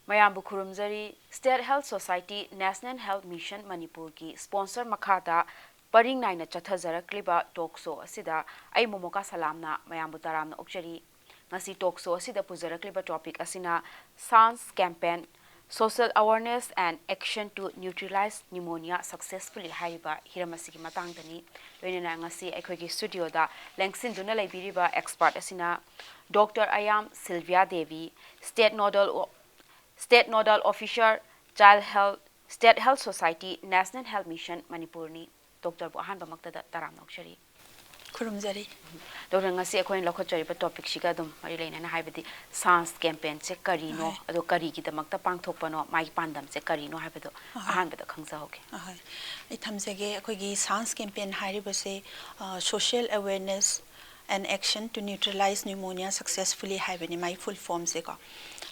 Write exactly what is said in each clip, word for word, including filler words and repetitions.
ꯃꯌꯥꯝꯕꯨ ꯈꯨꯔꯨꯝꯖꯔꯤ꯫ State Health Society, National Health Mission ꯃꯅꯤꯄꯨꯔꯒꯤ sponsor ꯃꯈꯥꯗ ꯄꯔꯤꯡ ꯅꯥꯏꯅ ꯆꯠꯊꯖꯔꯛꯂꯤꯕ talk show ꯑꯁꯤꯗ ꯑꯩ ꯃꯣꯃꯣꯀꯥ ꯁꯂꯥꯝꯅ ꯃꯌꯥꯝꯕꯨ ꯇꯔꯥꯝꯅ ꯑꯣꯛꯆꯔꯤ꯫ ꯉꯁꯤ talk show ꯑꯁꯤꯗ ꯄꯨꯖꯔꯛꯂꯤꯕ topic ꯑꯁꯤꯅ SANS campaign, Social Awareness and Action to Neutralize Pneumonia Successfully ꯍꯥꯏꯔꯤꯕ ꯍꯤꯔꯝ ꯑꯁꯤꯒꯤ ꯃꯇꯥꯡꯗꯅꯤ꯫ ꯂꯣꯏꯅꯅ ꯉꯁꯤ ꯑꯩꯈꯣꯏꯒꯤ studio ꯗ ꯂꯦꯡꯁꯤꯟꯗꯨꯅ ꯂꯩꯕꯤꯔꯤꯕ expert ꯑꯁꯤꯅ Doctor ꯑꯌꯥꯝ Sylvia Devi, State Nodal, State Nodal Officer, Child Health, State Health Society, National Health Mission ꯃꯅꯤꯄꯨꯔꯅꯤ꯫ Doctor ꯕꯨ ꯑꯍꯥꯟꯕꯃꯛꯇꯗ ꯇꯔꯥꯝꯅ ꯑꯣꯛꯆꯔꯤ꯫ ꯈꯨꯔꯨꯝꯖꯔꯤ꯫ Doctor, ꯉꯁꯤ ꯑꯩꯈꯣꯏꯅ ꯂꯧꯈꯠꯆꯔꯤꯕ topic ꯁꯤꯒ ꯑꯗꯨꯝ ꯃꯔꯤ ꯂꯩꯅꯅ, ꯍꯥꯏꯕꯗꯤ SANS campaign ꯁꯦ ꯀꯔꯤꯅꯣ, ꯑꯍꯣꯏ꯫ ꯑꯗꯣ ꯀꯔꯤꯒꯤꯗꯃꯛꯇ ꯄꯥꯡꯊꯣꯛꯄꯅꯣ, ꯃꯥꯒꯤ ꯄꯥꯟꯗꯝꯁꯦ ꯀꯔꯤꯅꯣ ꯍꯥꯏꯕꯗꯣ ꯑꯍꯣꯏ꯫ ꯑꯍꯥꯟꯕꯗ ꯈꯪꯖꯍꯧꯒꯦ꯫ ꯑꯍꯣꯏ꯫ ꯑꯩ ꯊꯝꯖꯒꯦ꯫ ꯑꯩꯈꯣꯏꯒꯤ SANS campaign ꯍꯥꯏꯔꯤꯕꯁꯦ, ꯑ, Social Awareness and Action to Neutralize Pneumonia Successfully ꯍꯥꯏꯕꯅꯤ, ꯃꯥꯒꯤ full form ꯁꯦꯀꯣ꯫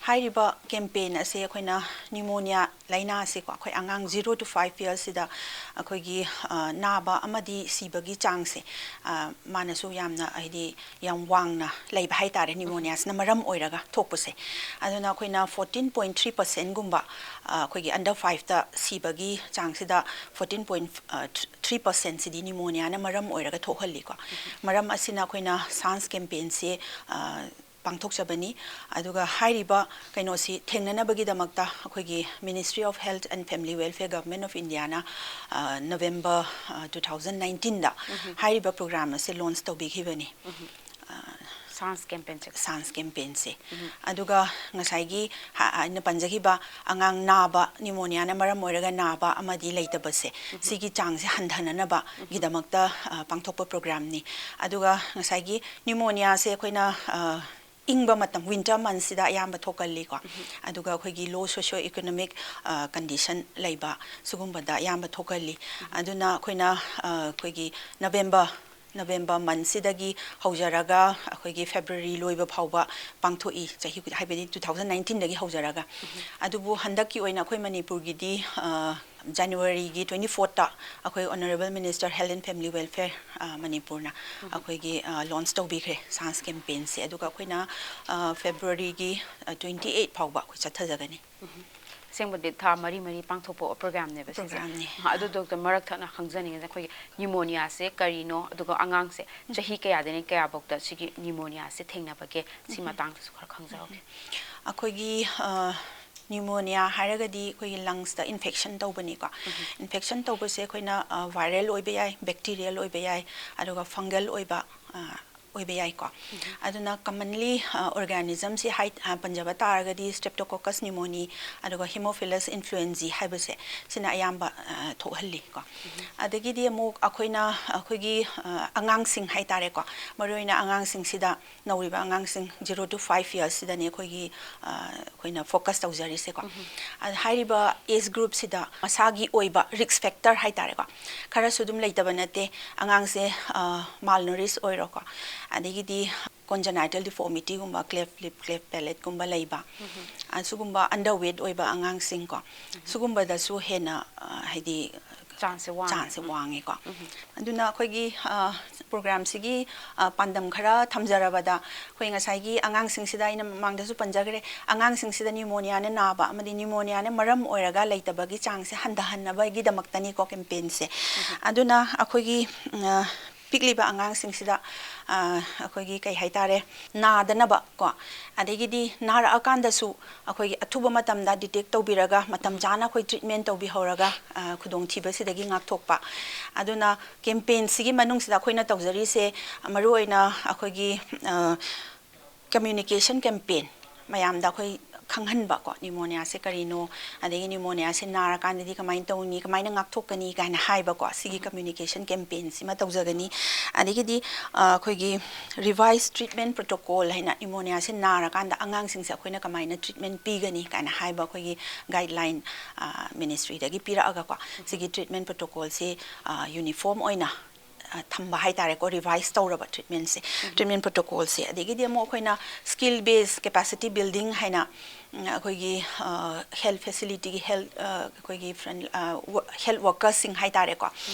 ꯍꯥꯏꯔꯤꯕ campaign ꯑꯁꯦ ꯑꯩꯈꯣꯏꯅ pneumonia ꯂꯥꯏꯅꯥꯁꯦꯀꯣ, ꯑꯩꯈꯣꯏ ꯑꯉꯥꯡ zero to five years ꯁꯤꯗ ꯑꯩꯈꯣꯏꯒꯤ, ꯑ, ꯅꯥꯕ ꯑꯃꯗꯤ ꯁꯤꯕꯒꯤ ꯆꯥꯡꯁꯦ, ꯑ, ꯃꯥꯅꯁꯨ ꯌꯥꯝꯅ, ꯍꯥꯏꯗꯤ, ꯌꯥꯝ ꯋꯥꯡꯅ ꯂꯩꯕ ꯍꯥꯏꯇꯥꯔꯦ, pneumonia ꯁꯤꯅ ꯃꯔꯝ ꯑꯣꯏꯔꯒ ꯊꯣꯛꯄꯁꯦ꯫ ꯑꯗꯨꯅ ꯑꯩꯈꯣꯏꯅ fourteen point three percent ꯒꯨꯝꯕ, ꯑ, ꯑꯩꯈꯣꯏꯒꯤ under five ꯇ ꯁꯤꯕꯒꯤ ꯆꯥꯡꯁꯤꯗ fourteen point three percent ꯁꯤꯗꯤ pneumonia ꯅ ꯃꯔꯝ ꯑꯣꯏꯔꯒ ꯊꯣꯛꯍꯜꯂꯤꯀꯣ꯫ ꯃꯔꯝ ꯑꯁꯤꯅ ꯑꯩꯈꯣꯏꯅ SANS campaign ꯁꯦ, ꯑ, ꯄꯥꯡꯊꯣꯛꯆꯕꯅꯤ꯫ ꯑꯗꯨꯒ ꯍꯥꯏꯔꯤꯕ ꯀꯩꯅꯣꯁꯤ ꯊꯦꯡꯅꯅꯕꯒꯤꯗꯃꯛꯇ ꯑꯩꯈꯣꯏꯒꯤ Ministry of Health and Family Welfare, Government of India ꯅ, ꯑ, November, ꯑ, two thousand nineteen ꯗ ꯎꯝꯍꯨꯝ꯫ ꯍꯥꯏꯔꯤꯕ program ꯑꯁꯤ launch ꯇꯧꯕꯤꯈꯤꯕꯅꯤ꯫ ꯎꯝꯍꯨꯝ꯫ ꯑ, SANS campaign ꯁꯦ꯫ SANS campaign ꯁꯦ꯫ ꯎꯝꯍꯨꯝ꯫ ꯑꯗꯨꯒ ꯉꯁꯥꯏꯒꯤ ꯍ-, ꯑꯩꯅ ꯄꯟꯖꯈꯤꯕ ꯑꯉꯥꯡ ꯅꯥꯕ, pneumonia ꯅ ꯃꯔꯝ ꯑꯣꯏꯔꯒ ꯅꯥꯕ ꯑꯃꯗꯤ ꯂꯩꯇꯕꯁꯦ, ꯎꯝꯍꯨꯝ꯫ ꯁꯤꯒꯤ ꯆꯥꯡꯁꯦ ꯍꯟꯊꯅꯅꯕꯒꯤꯗꯃꯛꯇ, ꯎꯝꯍꯨꯝ꯫ ꯑ, ꯄꯥꯡꯊꯣꯛꯄ program ꯅꯤ꯫ ꯑꯗꯨꯒ ꯉꯁꯥꯏꯒꯤ pneumonia ꯁꯦ ꯑꯩꯈꯣꯏꯅ, ꯑ, ꯏꯪꯕ ꯃꯇꯝ, winter month ꯁꯤꯗ ꯑꯌꯥꯝꯕ ꯊꯣꯛꯀꯜꯂꯤꯀꯣ꯫ ꯎꯝꯍꯨꯝ꯫ ꯑꯗꯨꯒ ꯑꯩꯈꯣꯏꯒꯤ low socio economic, ꯑ, condition ꯂꯩꯕ, ꯁꯤꯒꯨꯝꯕꯗ ꯑꯌꯥꯝꯕ ꯊꯣꯛꯀꯜꯂꯤ꯫ ꯎꯝꯍꯨꯝ꯫ ꯑꯗꯨꯅ ꯑꯩꯈꯣꯏꯅ, ꯑ, ꯑꯩꯈꯣꯏꯒꯤ November November monthꯁꯤꯗꯒꯤ ꯍꯧꯖꯔꯒ ꯑꯩꯈꯣꯏꯒꯤ February ꯂꯣꯏꯕ ꯐꯥꯎꯕ ꯄꯥꯡꯊꯣꯛꯏ, ꯆꯍꯤ ꯈꯨꯗꯤꯡ, ꯍꯥꯏꯕꯗꯤ two thousand nineteenꯗꯒꯤ ꯍꯧꯖꯔꯒ꯫ ꯑꯗꯨꯕꯨ ꯍꯟꯗꯛꯀꯤ ꯑꯣꯏꯅ ꯑꯩꯈꯣꯏ ꯃꯅꯤꯄꯨꯔꯒꯤꯗꯤ, ꯑ, Januaryꯒꯤ twenty fourthꯇ ꯑꯩꯈꯣꯏ Honourable Minister Health and Family Welfare, ꯑ, ꯃꯅꯤꯄꯨꯔꯅ ꯑꯩꯈꯣꯏꯒꯤ, ꯑ, launch ꯇꯧꯕꯤꯈ꯭ꯔꯦ SANS campaignꯁꯦ꯫ ꯑꯗꯨꯒ ꯑꯩꯈꯣꯏꯅ, ꯑ, Februaryꯒꯤ, ꯑ, twenty eight ꯐꯥꯎꯕ ꯑꯩꯈꯣꯏ ꯆꯠꯊꯖꯒꯅꯤ꯫ ꯑꯁꯦꯡꯕꯗꯤ ꯊꯥ ꯃꯔꯤ ꯃꯔꯤ ꯄꯥꯡꯊꯣꯛꯄ programꯅꯦꯕ ꯁꯤꯁꯦ꯫ Programꯅꯤ꯫ ꯑ, ꯑꯗꯨ doctor, ꯃꯔꯛ ꯊꯠꯅ ꯈꯪꯖꯅꯤꯡꯉꯤꯁꯦ, ꯑꯩꯈꯣꯏꯒꯤ pneumoniaꯁꯦ ꯀꯔꯤꯅꯣ, ꯑꯗꯨꯒ ꯑꯉꯥꯡꯁꯦ ꯆꯍꯤ ꯀꯌꯥꯗꯩꯅ ꯀꯌꯥꯐꯧꯗ ꯁꯤꯒꯤ pneumoniaꯁꯦ ꯊꯦꯡꯅꯕꯒꯦ, ꯁꯤ ꯃꯇꯥꯡꯗꯁꯨ ꯈꯔ ꯈꯪꯖꯍꯧꯒꯦ꯫ ꯑꯩꯈꯣꯏꯒꯤ, ꯑ, pneumonia ꯍꯥꯏꯔꯒꯗꯤ ꯑꯩꯈꯣꯏꯒꯤ lungsꯇ infection ꯇꯧꯕꯅꯤꯀꯣ꯫ Infection ꯇꯧꯕꯁꯦ ꯑꯩꯈꯣꯏꯅ, ꯑ, viral ꯑꯣꯏꯕ ꯌꯥꯏ, bacterial ꯑꯣꯏꯕ ꯌꯥꯏ, ꯑꯗꯨꯒ fungal ꯑꯣꯏꯕ, ꯑ, ꯑꯣꯏꯕ ꯌꯥꯏꯀꯣ꯫ ꯑꯗꯨꯅ commonly, ꯑ, organismꯁꯤ ꯍꯥꯏ, ꯑ, ꯄꯟꯖꯕ ꯇꯥꯔꯒꯗꯤ Streptococcus pneumoniae ꯑꯗꯨꯒ Haemophilus influenzae ꯍꯥꯏꯕꯁꯦ, ꯁꯤꯅ ꯑꯌꯥꯝꯕ, ꯑ, ꯊꯣꯛꯍꯜꯂꯤꯀꯣ꯫ ꯑꯗꯒꯤꯗꯤ ꯑꯃꯨꯛ ꯑꯩꯈꯣꯏꯅ ꯑꯩꯈꯣꯏꯒꯤ, ꯑ, ꯑꯉꯥꯡꯁꯤꯡ ꯍꯥꯏꯇꯥꯔꯦꯀꯣ, ꯃꯔꯨꯑꯣꯏꯅ ꯑꯉꯥꯡꯁꯤꯡꯁꯤꯗ, ꯅꯧꯔꯤꯕ ꯑꯉꯥꯡꯁꯤꯡ zero to five yearsꯁꯤꯗꯅꯤ ꯑꯩꯈꯣꯏꯒꯤ, ꯑ, ꯑꯩꯈꯣꯏꯅ focus ꯇꯧꯖꯔꯤꯁꯦꯀꯣ꯫ ꯑ, ꯍꯥꯏꯔꯤꯕ age groupꯁꯤꯗ ꯃꯁꯥꯒꯤ ꯑꯣꯏꯕ risk factor ꯍꯥꯏꯇꯥꯔꯦꯀꯣ, ꯈꯔꯁꯨ ꯑꯗꯨꯝ ꯂꯩꯇꯕ ꯅꯠꯇꯦ꯫ ꯑꯉꯥꯡꯁꯦ, ꯑ, malnourish ꯑꯣꯏꯔꯣꯀꯣ, ꯑꯗꯒꯤꯗꯤ congenital deformityꯒꯨꯝꯕ, cleft lip, cleft palateꯀꯨꯝꯕ ꯂꯩꯕ, ꯑ, ꯁꯤꯒꯨꯝꯕ underweight ꯑꯣꯏꯕ ꯑꯉꯥꯡꯁꯤꯡꯀꯣ, ꯁꯤꯒꯨꯝꯕꯗꯁꯨ ꯍꯦꯟꯅ, ꯑ, ꯍꯥꯏꯗꯤ Chanceꯁꯦ ꯋꯥꯡꯉꯦ꯫ Chanceꯁꯦ ꯋꯥꯡꯉꯦꯀꯣ꯫ ꯑꯗꯨꯅ ꯑꯩꯈꯣꯏꯒꯤ, ꯑ, programꯁꯤꯒꯤ, ꯑ, ꯄꯥꯟꯗꯝ ꯈꯔ ꯊꯝꯖꯔꯕꯗ, ꯑꯩꯈꯣꯏ ꯉꯁꯥꯏꯒꯤ ꯑꯉꯥꯡꯁꯤꯡꯁꯤꯗ ꯑꯩꯅ ꯃꯃꯥꯡꯗꯁꯨ ꯄꯟꯖꯈ꯭ꯔꯦ, ꯑꯉꯥꯡꯁꯤꯡꯁꯤꯗ pneumoniaꯅ ꯅꯥꯕ ꯑꯃꯗꯤ pneumoniaꯅ ꯃꯔꯝ ꯑꯣꯏꯔꯒ ꯂꯩꯇꯕꯒꯤ chanceꯁꯦ ꯍꯟꯊꯍꯟꯅꯕꯒꯤꯗꯃꯛꯇꯅꯤꯀꯣ campaignꯁꯦ꯫ ꯑꯗꯨꯅ ꯑꯩꯈꯣꯏꯒꯤ, ꯑ, ꯄꯤꯛꯂꯤꯕ ꯑꯉꯥꯡꯁꯤꯡꯁꯤꯗ, ꯑ, ꯑꯩꯈꯣꯏꯒꯤ ꯀꯩ ꯍꯥꯏꯇꯥꯔꯦ, ꯅꯥꯗꯅꯕ ꯀꯣ, ꯑꯗꯒꯤꯗꯤ ꯅꯥꯔꯛꯑꯀꯥꯟꯗꯁꯨ ꯑꯩꯈꯣꯏꯒꯤ ꯑꯊꯨꯕ ꯃꯇꯝꯗ detect ꯇꯧꯕꯤꯔꯒ ꯃꯇꯝ ꯆꯥꯅ ꯑꯩꯈꯣꯏ treatment ꯇꯧꯕꯤꯍꯧꯔꯒ, ꯑ, ꯈꯨꯗꯣꯡꯊꯤꯕꯁꯤꯗꯒꯤ ꯉꯥꯛꯊꯣꯛꯄ꯫ ꯑꯗꯨꯅ campaignꯁꯤꯒꯤ ꯃꯅꯨꯡꯁꯤꯗ ꯑꯩꯈꯣꯏꯅ ꯇꯧꯖꯔꯤꯁꯦ, ꯃꯔꯨꯑꯣꯏꯅ ꯑꯩꯈꯣꯏꯒꯤ, ꯑ, communication campaign, ꯃꯌꯥꯝꯗ ꯑꯩꯈꯣꯏ ꯈꯪꯍꯟꯕ ꯀꯣ, pneumoniaꯁꯦ ꯀꯔꯤꯅꯣ, ꯑꯗꯒꯤ pneumoniaꯁꯦ ꯅꯥꯔꯀꯥꯟꯗꯗꯤ ꯀꯃꯥꯏꯅ ꯇꯧꯅꯤ, ꯀꯃꯥꯏꯅ ꯉꯥꯛꯊꯣꯛꯀꯅꯤ ꯀꯥꯏꯅ ꯍꯥꯏꯕꯀꯣ, ꯁꯤꯒꯤ communication campaignꯁꯤꯃ ꯇꯧꯖꯒꯅꯤ꯫ ꯑꯗꯒꯤꯗꯤ, ꯑ, ꯑꯩꯈꯣꯏꯒꯤ revised treatment protocol ꯍꯥꯏꯅ pneumoniaꯁꯦ ꯅꯥꯔꯀꯥꯟꯗ ꯑꯉꯥꯡꯁꯤꯡꯁꯦ ꯑꯩꯈꯣꯏꯅ ꯀꯃꯥꯏꯅ treatment ꯄꯤꯒꯅꯤ ꯀꯥꯏꯅ ꯍꯥꯏꯕ ꯑꯩꯈꯣꯏꯒꯤ guideline, ꯑ, ministryꯗꯒꯤ ꯄꯤꯔꯛꯑꯒꯀꯣ, ꯁꯤꯒꯤ treatment protocolꯁꯦ, ꯑ, uniform ꯑꯣꯏꯅ ꯑ, ꯊꯝꯕ ꯍꯥꯏꯇꯥꯔꯦꯀꯣ, ꯔꯤꯚꯥꯏꯁ ꯇꯧꯔꯕ ꯇ꯭ꯔꯤꯠꯃꯦꯟꯁꯦ, ꯇ꯭ꯔꯤꯠꯃꯦꯟ ꯄ꯭ꯔꯣꯇꯣꯀꯣꯜꯁꯦ꯫ ꯑꯗꯒꯤꯗꯤ ꯑꯃꯨꯛ ꯑꯩꯈꯣꯏꯅ ꯁ꯭ꯀꯤꯜ ꯕꯦꯁ ꯀꯦꯄꯥꯁꯤꯇꯤ ꯕꯤꯜꯗꯤꯡ ꯍꯥꯏꯅ, ꯎꯝ, ꯑꯩꯈꯣꯏꯒꯤ, ꯑ, ꯍꯦꯜꯠ ꯐꯦꯁꯤꯂꯤꯇꯤꯒꯤ ꯍꯦꯜꯠ, ꯑ, ꯑꯩꯈꯣꯏꯒꯤ ꯐ꯭ꯔꯟ, ꯑ, ꯋ-, ꯍꯦꯜꯠ ꯋꯥꯔꯀꯔꯁꯤꯡ ꯍꯥꯏꯇꯥꯔꯦꯀꯣ,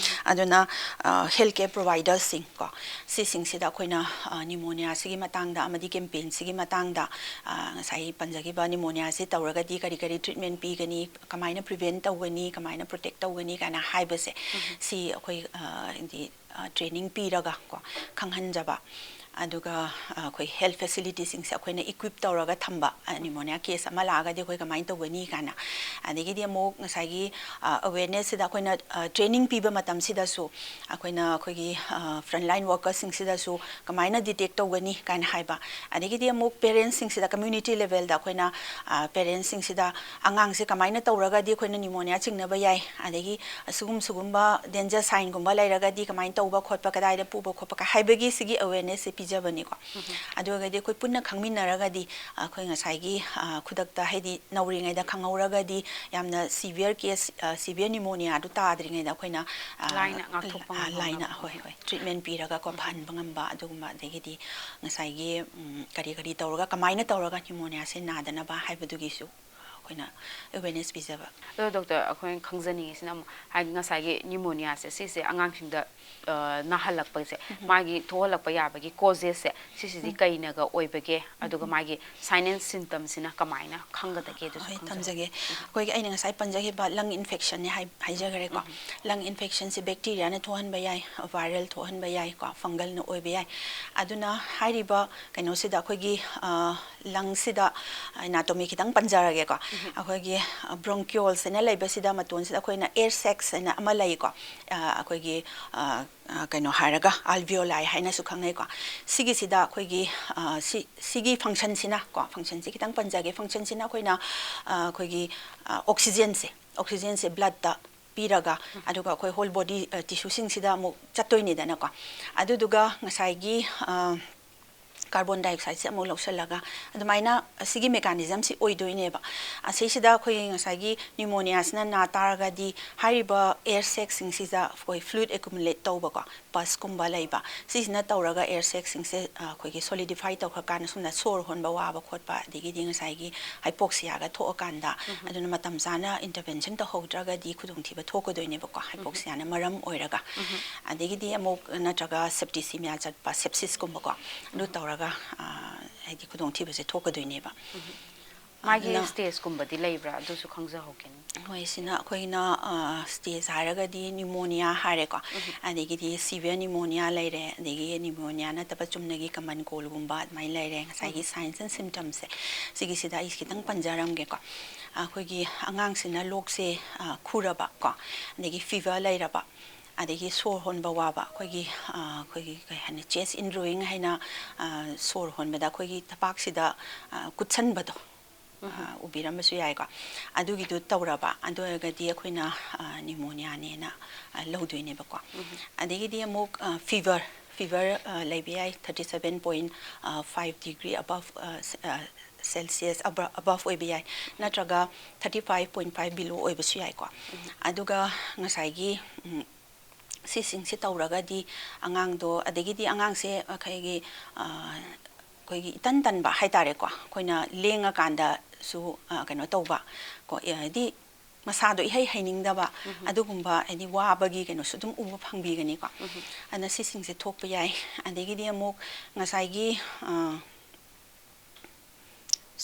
ꯑꯗꯨꯅ, ꯑ, ꯍꯦꯜꯠ ꯀꯦꯌꯔ ꯄ꯭ꯔꯣꯚꯥꯏꯗꯔꯁꯤꯡ ꯀꯣ, ꯁꯤꯁꯤꯡꯁꯤꯗ ꯑꯩꯈꯣꯏꯅ, ꯑ, ꯅꯤꯃꯣꯅꯤꯌꯥꯁꯤꯒꯤ ꯃꯇꯥꯡꯗ ꯑꯃꯗꯤ ꯀꯦꯝꯄꯦꯟꯁꯤꯒꯤ ꯃꯇꯥꯡꯗ, ꯑ, ꯉꯁꯥꯏ ꯄꯟꯖꯈꯤꯕ ꯅꯤꯃꯣꯅꯤꯌꯥꯁꯤ ꯇꯧꯔꯒꯗꯤ ꯀꯔꯤ ꯀꯔꯤ ꯇ꯭ꯔꯤꯠꯃꯦꯟ ꯄꯤꯒꯅꯤ, ꯀꯃꯥꯏꯅ ꯄ꯭ꯔꯤꯚꯦꯟ ꯇꯧꯒꯅꯤ, ꯀꯃꯥꯏꯅ ꯄ꯭ꯔꯣꯇꯦꯛ ꯇꯧꯒꯅꯤ ꯀꯥꯏꯅ ꯍꯥꯏꯕꯁꯦ, ꯁꯤ ꯑꯩꯈꯣꯏ, ꯑ, ꯍꯥꯏꯗꯤ, ꯑ, ꯇ꯭ꯔꯦꯅꯤꯡ ꯄꯤꯔꯒ ꯀꯣ, ꯈꯪꯍꯟꯖꯕ꯫ ꯑꯗꯨꯒ, ꯑ, ꯑꯩꯈꯣꯏ ꯍꯦꯜꯠ ꯐꯦꯁꯤꯂꯤꯇꯤꯁꯤꯡꯁꯦ ꯑꯩꯈꯣꯏꯅ ꯏꯀ꯭ꯋꯤꯞ ꯇꯧꯔꯒ ꯊꯝꯕ, ꯑ, ꯅꯤꯃꯣꯅꯤꯌꯥ ꯀꯦꯁ ꯑꯃ ꯂꯥꯛꯑꯒꯗꯤ ꯑꯩꯈꯣꯏ ꯀꯃꯥꯏꯅ ꯇꯧꯒꯅꯤ ꯀꯥꯏꯅ꯫ ꯑꯗꯒꯤꯗꯤ ꯑꯃꯨꯛ ꯉꯁꯥꯏꯒꯤ, ꯑ, ꯑꯋꯦꯔꯅꯦꯁꯁꯤꯗ ꯑꯩꯈꯣꯏꯅ, ꯑ, ꯇ꯭ꯔꯦꯅꯤꯡ ꯄꯤꯕ ꯃꯇꯝꯁꯤꯗꯁꯨ ꯑꯩꯈꯣꯏꯅ ꯑꯩꯈꯣꯏꯒꯤ, ꯑ, ꯐ꯭ꯔꯟꯂꯥꯏꯟ ꯋꯥꯔꯀꯔꯁꯤꯡꯁꯤꯗꯁꯨ ꯀꯃꯥꯏꯅ ꯗꯤꯇꯦꯛ ꯇꯧꯒꯅꯤ ꯀꯥꯏꯅ ꯍꯥꯏꯕ꯫ ꯑꯗꯒꯤꯗꯤ ꯑꯃꯨꯛ ꯄꯦꯔꯦꯟꯁꯁꯤꯡꯁꯤꯗ, ꯀꯝꯃ꯭ꯌꯨꯅꯤꯇꯤ ꯂꯦꯚꯦꯜꯗ ꯑꯩꯈꯣꯏꯅ, ꯑ, ꯄꯦꯔꯦꯟꯁꯁꯤꯡꯁꯤꯗ ꯑꯉꯥꯡꯁꯦ ꯀꯃꯥꯏꯅ ꯇꯧꯔꯒꯗꯤ ꯑꯩꯈꯣꯏꯅ ꯅꯤꯃꯣꯅꯤꯌꯥ ꯆꯤꯡꯅꯕ ꯌꯥꯏ, ꯑꯗꯒꯤ ꯑꯁꯤꯒꯨꯝ-, ꯁꯤꯒꯨꯝꯕ ꯗꯦꯟꯖꯔ ꯁꯥꯏꯟꯒꯨꯝꯕ ꯂꯩꯔꯒꯗꯤ ꯀꯃꯥꯏꯅ ꯇꯧꯕ ꯈꯣꯠꯄ, ꯀꯗꯥꯏꯗ ꯄꯨꯕ ꯈꯣꯠꯄ ꯀ-, ꯍꯥꯏꯕꯒꯤ ꯁꯤꯒꯤ ꯑꯋꯦꯔꯅꯦꯁꯁꯦ ꯄꯤꯖꯕꯅꯤꯀꯣ꯫ ꯑꯗꯨ ꯑꯣꯏꯔꯒꯗꯤ ꯑꯩꯈꯣꯏ ꯄꯨꯟꯅ ꯈꯪꯃꯤꯟꯅꯔꯒꯗꯤ, ꯑ, ꯑꯩꯈꯣꯏ ꯉꯁꯥꯏꯒꯤ, ꯑ, ꯈꯨꯗꯛꯇ, ꯍꯥꯏꯗꯤ ꯅꯧꯔꯤꯉꯩꯗ ꯈꯪꯍꯧꯔꯒꯗꯤ ꯌꯥꯝꯅ ꯁꯤꯚꯤꯌꯔ ꯀꯦꯁ, ꯑ, ꯁꯤꯚꯤꯌꯔ ꯅꯤꯃꯣꯅꯤꯌꯥꯗꯨ ꯇꯥꯗ꯭ꯔꯤꯉꯩꯗ ꯑꯩꯈꯣꯏꯅ, ꯑ, ꯂꯥꯏꯅ ꯉꯥꯛꯊꯣꯛꯄ ꯑ, ꯉꯝꯍꯧꯅꯕ꯫ ꯂꯥꯏꯅ, ꯍꯣꯏ, ꯍꯣꯏ, ꯇ꯭ꯔꯤꯠꯃꯦꯟ ꯄꯤꯔꯒꯀꯣ, ꯐꯍꯟꯕ ꯉꯝꯕ ꯑꯗꯨꯒꯨꯝꯕ, ꯑꯗꯒꯤꯗꯤ ꯉꯁꯥꯏꯒꯤ, ꯎꯝ, ꯀꯔꯤ ꯀꯔꯤ ꯇꯧꯔꯒ, ꯀꯃꯥꯏꯅ ꯇꯧꯔꯒ ꯅꯤꯃꯣꯅꯤꯌꯥꯁꯦ ꯅꯥꯗꯅꯕ ꯍꯥꯏꯕꯗꯨꯒꯤꯁꯨ ꯑꯩꯈꯣꯏꯅ ꯑꯋꯦꯔꯅꯦꯁ ꯄꯤꯖꯕ꯫ ꯑꯗꯣ ꯗꯣꯛꯇꯔ, ꯑꯩꯈꯣꯏꯅ ꯈꯪꯖꯅꯤꯡꯉꯤꯁꯤꯅ ꯑꯃꯨꯛ, ꯍꯥꯏꯗꯤ ꯉꯁꯥꯏꯒꯤ ꯅꯤꯃꯣꯅꯤꯌꯥꯁꯦ ꯁꯤꯁꯦ ꯑꯉꯥꯡꯁꯤꯡꯗ, ꯑ, ꯅꯥꯍꯜꯂꯛꯄꯁꯦ, ꯃꯥꯒꯤ ꯊꯣꯛꯍꯜꯂꯛꯄ ꯌꯥꯕꯒꯤ ꯀꯣꯖꯦꯁꯁꯦ ꯁꯤꯁꯤꯗꯤ ꯀꯩꯅꯒ ꯑꯣꯏꯕꯒꯦ? ꯑꯗꯨꯒ ꯃꯥꯒꯤ ꯁꯥꯏꯟ ꯑꯦꯟ ꯁꯤꯝꯇꯝꯁꯤꯅ ꯀꯃꯥꯏꯅ ꯈꯪꯒꯗꯒꯦ? ꯑꯗꯨꯁꯨ ꯍꯣꯏ, ꯈꯪꯖꯅꯤꯡꯉꯤ꯫ ꯊꯝꯖꯒꯦ꯫ ꯑꯩꯈꯣꯏꯒꯤ ꯑꯩꯅ ꯉꯁꯥꯏ ꯄꯟꯖꯈꯤꯕ ꯂꯪ ꯏꯟꯐꯦꯛꯁꯟꯅꯦ ꯍꯥꯏ-, ꯍꯥꯏꯖꯈ꯭ꯔꯦꯀꯣ꯫ ꯂꯪ ꯏꯟꯐꯦꯛꯁꯟꯁꯦ ꯕꯦꯛꯇꯤꯔꯤꯌꯥꯅ ꯊꯣꯛꯍꯟꯕ ꯌꯥꯏ, ꯚꯥꯏꯔꯦꯜ ꯊꯣꯛꯍꯟꯕ ꯌꯥꯏꯀꯣ, ꯐꯪꯒꯜꯅ ꯑꯣꯏꯕ ꯌꯥꯏ꯫ ꯑꯗꯨꯅ ꯍꯥꯏꯔꯤꯕ ꯀꯩꯅꯣꯁꯤꯗ ꯑꯩꯈꯣꯏꯒꯤ, ꯑ, ꯂꯪꯁꯤꯗ ꯑꯦꯅꯥꯇꯣꯃꯤ ꯈꯤꯇꯪ ꯄꯟꯖꯔꯒꯦꯀꯣ꯫ ꯑꯩꯈꯣꯏꯒꯤ, ꯑ, ꯕ꯭ꯔꯣꯡꯀꯤꯌꯣꯜꯁ ꯍꯥꯏꯅ ꯂꯩꯕꯁꯤꯗ ꯃꯇꯣꯟꯁꯤꯗ ꯑꯩꯈꯣꯏꯅ ꯑꯦꯌꯔ ꯁꯦꯛꯁ ꯍꯥꯏꯅ ꯑꯃ ꯂꯩꯀꯣ꯫ ꯑ, ꯑꯩꯈꯣꯏꯒꯤ, ꯑ, ꯑ, ꯀꯩꯅꯣ ꯍꯥꯏꯔꯒ ꯑꯜꯚꯤꯌꯣꯂꯥꯏ ꯍꯥꯏꯅꯁꯨ ꯈꯪꯅꯩꯀꯣ꯫ ꯁꯤꯒꯤꯁꯤꯗ ꯑꯩꯈꯣꯏꯒꯤ, ꯑ, ꯁꯤ, ꯁꯤꯒꯤ ꯐꯪꯁꯟꯁꯤꯅ ꯀꯣ, ꯐꯪꯁꯟꯁꯤ ꯈꯤꯇꯪ ꯄꯟꯖꯒꯦ꯫ ꯐꯪꯁꯟꯁꯤꯅ ꯑꯩꯈꯣꯏꯅ, ꯑ, ꯑꯩꯈꯣꯏꯒꯤ, ꯑ, ꯑꯣꯛꯁꯤꯖꯦꯟꯁꯦ, ꯑꯣꯛꯁꯤꯖꯦꯟꯁꯦ ꯕ꯭ꯂꯠꯇ ꯄꯤꯔꯒ, ꯑꯗꯨꯒ ꯑꯩꯈꯣꯏ ꯍꯣꯜ ꯕꯣꯗꯤ, ꯑ, ꯇꯤꯁꯨꯁꯤꯡꯁꯤꯗ ꯑꯃꯨꯛ ꯆꯠꯇꯣꯏꯅꯤꯗꯅꯀꯣ꯫ ꯑꯗꯨꯗꯨꯒ ꯉꯁꯥꯏꯒꯤ, ꯑ, carbon dioxideꯁꯦ ꯑꯃꯨꯛ ꯂꯧꯁꯤꯜꯂꯒ, ꯑꯗꯨꯃꯥꯏꯅ ꯑꯁꯤꯒꯤ mechanismꯁꯤ ꯑꯣꯏꯗꯣꯏꯅꯦꯕ꯫ ꯑꯁꯤꯁꯤꯗ ꯑꯩꯈꯣꯏꯒꯤ ꯉꯁꯥꯏꯒꯤ pneumoniaꯁꯤꯅ ꯅꯥ ꯇꯥꯔꯒꯗꯤ, ꯍꯥꯏꯔꯤꯕ air sacꯁꯤꯡꯁꯤꯗ ꯑꯩꯈꯣꯏ fluid accumulate ꯇꯧꯕꯀꯣ, pusꯀꯨꯝꯕ ꯂꯩꯕ, ꯁꯤꯁꯤꯅ ꯇꯧꯔꯒ air sacꯁꯤꯡꯁꯦ, ꯑ, ꯑꯩꯈꯣꯏꯒꯤ solidify ꯇꯧꯈ꯭ꯔꯀꯥꯟꯗ, ꯁꯣꯝꯗ ꯁꯣꯔ ꯍꯣꯟꯕ ꯋꯥꯕ ꯈꯣꯠꯄ, ꯑꯗꯒꯤꯗꯤ ꯉꯁꯥꯏꯒꯤ hypoxiaꯒ ꯊꯣꯛꯑꯀꯥꯟꯗ, ꯑꯗꯨꯅ ꯃꯇꯝ ꯆꯥꯅ intervention ꯇꯧꯍꯧꯗ꯭ꯔꯒꯗꯤ ꯈꯨꯗꯣꯡꯊꯤꯕ ꯊꯣꯛꯀꯗꯣꯏꯅꯦꯕꯀꯣ, hypoxiaꯅ ꯃꯔꯝ ꯑꯣꯏꯔꯒ꯫ ꯑꯗꯒꯤꯗꯤ ꯑꯃꯨꯛ ꯅꯠꯇ꯭ꯔꯒ septicemia ꯆꯠꯄ, sepsisꯀꯨꯝꯕꯀꯣ, ꯑꯗꯨ ꯇꯧꯔꯒ, ꯑ, ꯍꯥꯏꯗꯤ ꯈꯨꯗꯣꯡꯊꯤꯕꯁꯦ ꯊꯣꯛꯀꯗꯣꯏꯅꯦꯕ꯫ ꯃꯥꯒꯤ ꯑꯗꯨꯅ stageꯀꯨꯝꯕꯗꯤ ꯂꯩꯕ꯭ꯔꯥ? ꯑꯗꯨꯁꯨ ꯈꯪꯖꯍꯧꯒꯦꯅꯦ꯫ ꯍꯣꯏ, ꯁꯤꯅ ꯑꯩꯈꯣꯏꯅ, ꯑ, stage ꯍꯥꯏꯔꯒꯗꯤ pneumonia ꯍꯥꯏꯔꯦꯀꯣ, ꯑꯗꯒꯤꯗꯤ severe pneumonia ꯂꯩꯔꯦ, ꯑꯗꯒꯤ pneumonia ꯅꯠꯇꯕ ꯆꯨꯝꯅꯒꯤ common coldꯒꯨꯝꯕ ꯑꯗꯨꯃꯥꯏꯅ ꯂꯩꯔꯦ꯫ ꯉꯁꯥꯏꯒꯤ signs and symptomsꯁꯦ, ꯁꯤꯒꯤꯁꯤꯗ ꯑꯩ ꯈꯤꯇꯪ ꯄꯟꯖꯔꯝꯒꯦꯀꯣ꯫ ꯑꯩꯈꯣꯏꯒꯤ ꯑꯉꯥꯡꯁꯤꯅ ꯂꯣꯛꯁꯦ, ꯑ, ꯈꯨꯔꯕ ꯀꯣ, ꯑꯗꯒꯤ fever ꯂꯩꯔꯕ, ꯑꯗꯒꯤ ꯁꯣꯔ ꯍꯣꯟꯕ ꯋꯥꯕ, ꯑꯩꯈꯣꯏꯒꯤ, ꯑ, ꯑꯩꯈꯣꯏꯒꯤ ꯀꯩ ꯍꯥꯏꯅꯤ, chest indrawing ꯍꯥꯏꯅ, ꯑ, ꯁꯣꯔ ꯍꯣꯟꯕꯗ ꯑꯩꯈꯣꯏꯒꯤ ꯊꯕꯥꯛꯁꯤꯗ, ꯑ, ꯀꯨꯠꯁꯟꯕꯗꯣ, ꯑ, ꯎꯕꯤꯔꯝꯕꯁꯨ ꯌꯥꯏꯀꯣ꯫ ꯑꯗꯨꯒꯤꯗꯨ ꯇꯧꯔꯕ, ꯑꯗꯨ ꯑꯣꯏꯔꯒꯗꯤ ꯑꯩꯈꯣꯏꯅ, ꯑ, pneumoniaꯅꯦꯅ, ꯑ, ꯂꯧꯗꯣꯏꯅꯦꯕꯀꯣ꯫ ꯑꯗꯒꯤꯗꯤ ꯑꯃꯨꯛ, ꯑ, fever, fever, ꯑ, ꯂꯩꯕ ꯌꯥꯏ, thirty seven point five degree above, ꯑ, ꯁ-, ꯑ, Celsius ꯑꯕ-, above ꯑꯣꯏꯕ ꯌꯥꯏ, ꯅꯠꯇ꯭ꯔꯒ thirty five point five below ꯑꯣꯏꯕꯁꯨ ꯌꯥꯏꯀꯣ꯫ ꯑꯗꯨꯒ ꯉꯁꯥꯏꯒꯤ, ꯎꯝ, ꯁꯤꯁꯤꯡꯁꯦ ꯇꯧꯔꯒꯗꯤ ꯑꯉꯥꯡꯗꯣ, ꯑꯗꯒꯤꯗꯤ ꯑꯉꯥꯡꯁꯦ ꯑꯩꯈꯣꯏꯒꯤ, ꯑ, ꯑꯩꯈꯣꯏꯒꯤ ꯏꯇꯟ ꯇꯟꯕ ꯍꯥꯏꯇꯥꯔꯦꯀꯣ, ꯑꯩꯈꯣꯏꯅ ꯂꯦꯡꯉꯀꯥꯟꯗꯁꯨ, ꯑ, ꯀꯩꯅꯣ ꯇꯧꯕ ꯀꯣ, ꯑ, ꯍꯥꯏꯗꯤ ꯃꯁꯥꯗꯣ ꯏꯍꯩ ꯍꯩꯅꯤꯡꯗꯕ, ꯑꯗꯨꯒꯨꯝꯕ ꯍꯥꯏꯗꯤ ꯋꯥꯕꯒꯤ ꯀꯩꯅꯣꯁꯨ ꯑꯗꯨꯝ ꯎꯕ ꯐꯪꯕꯤꯒꯅꯤꯀꯣ꯫ ꯑꯗꯨꯅ ꯁꯤꯁꯤꯡꯁꯦ ꯊꯣꯛꯄ ꯌꯥꯏ꯫ ꯑꯗꯒꯤꯗꯤ ꯑꯃꯨꯛ ꯉꯁꯥꯏꯒꯤ, ꯑ,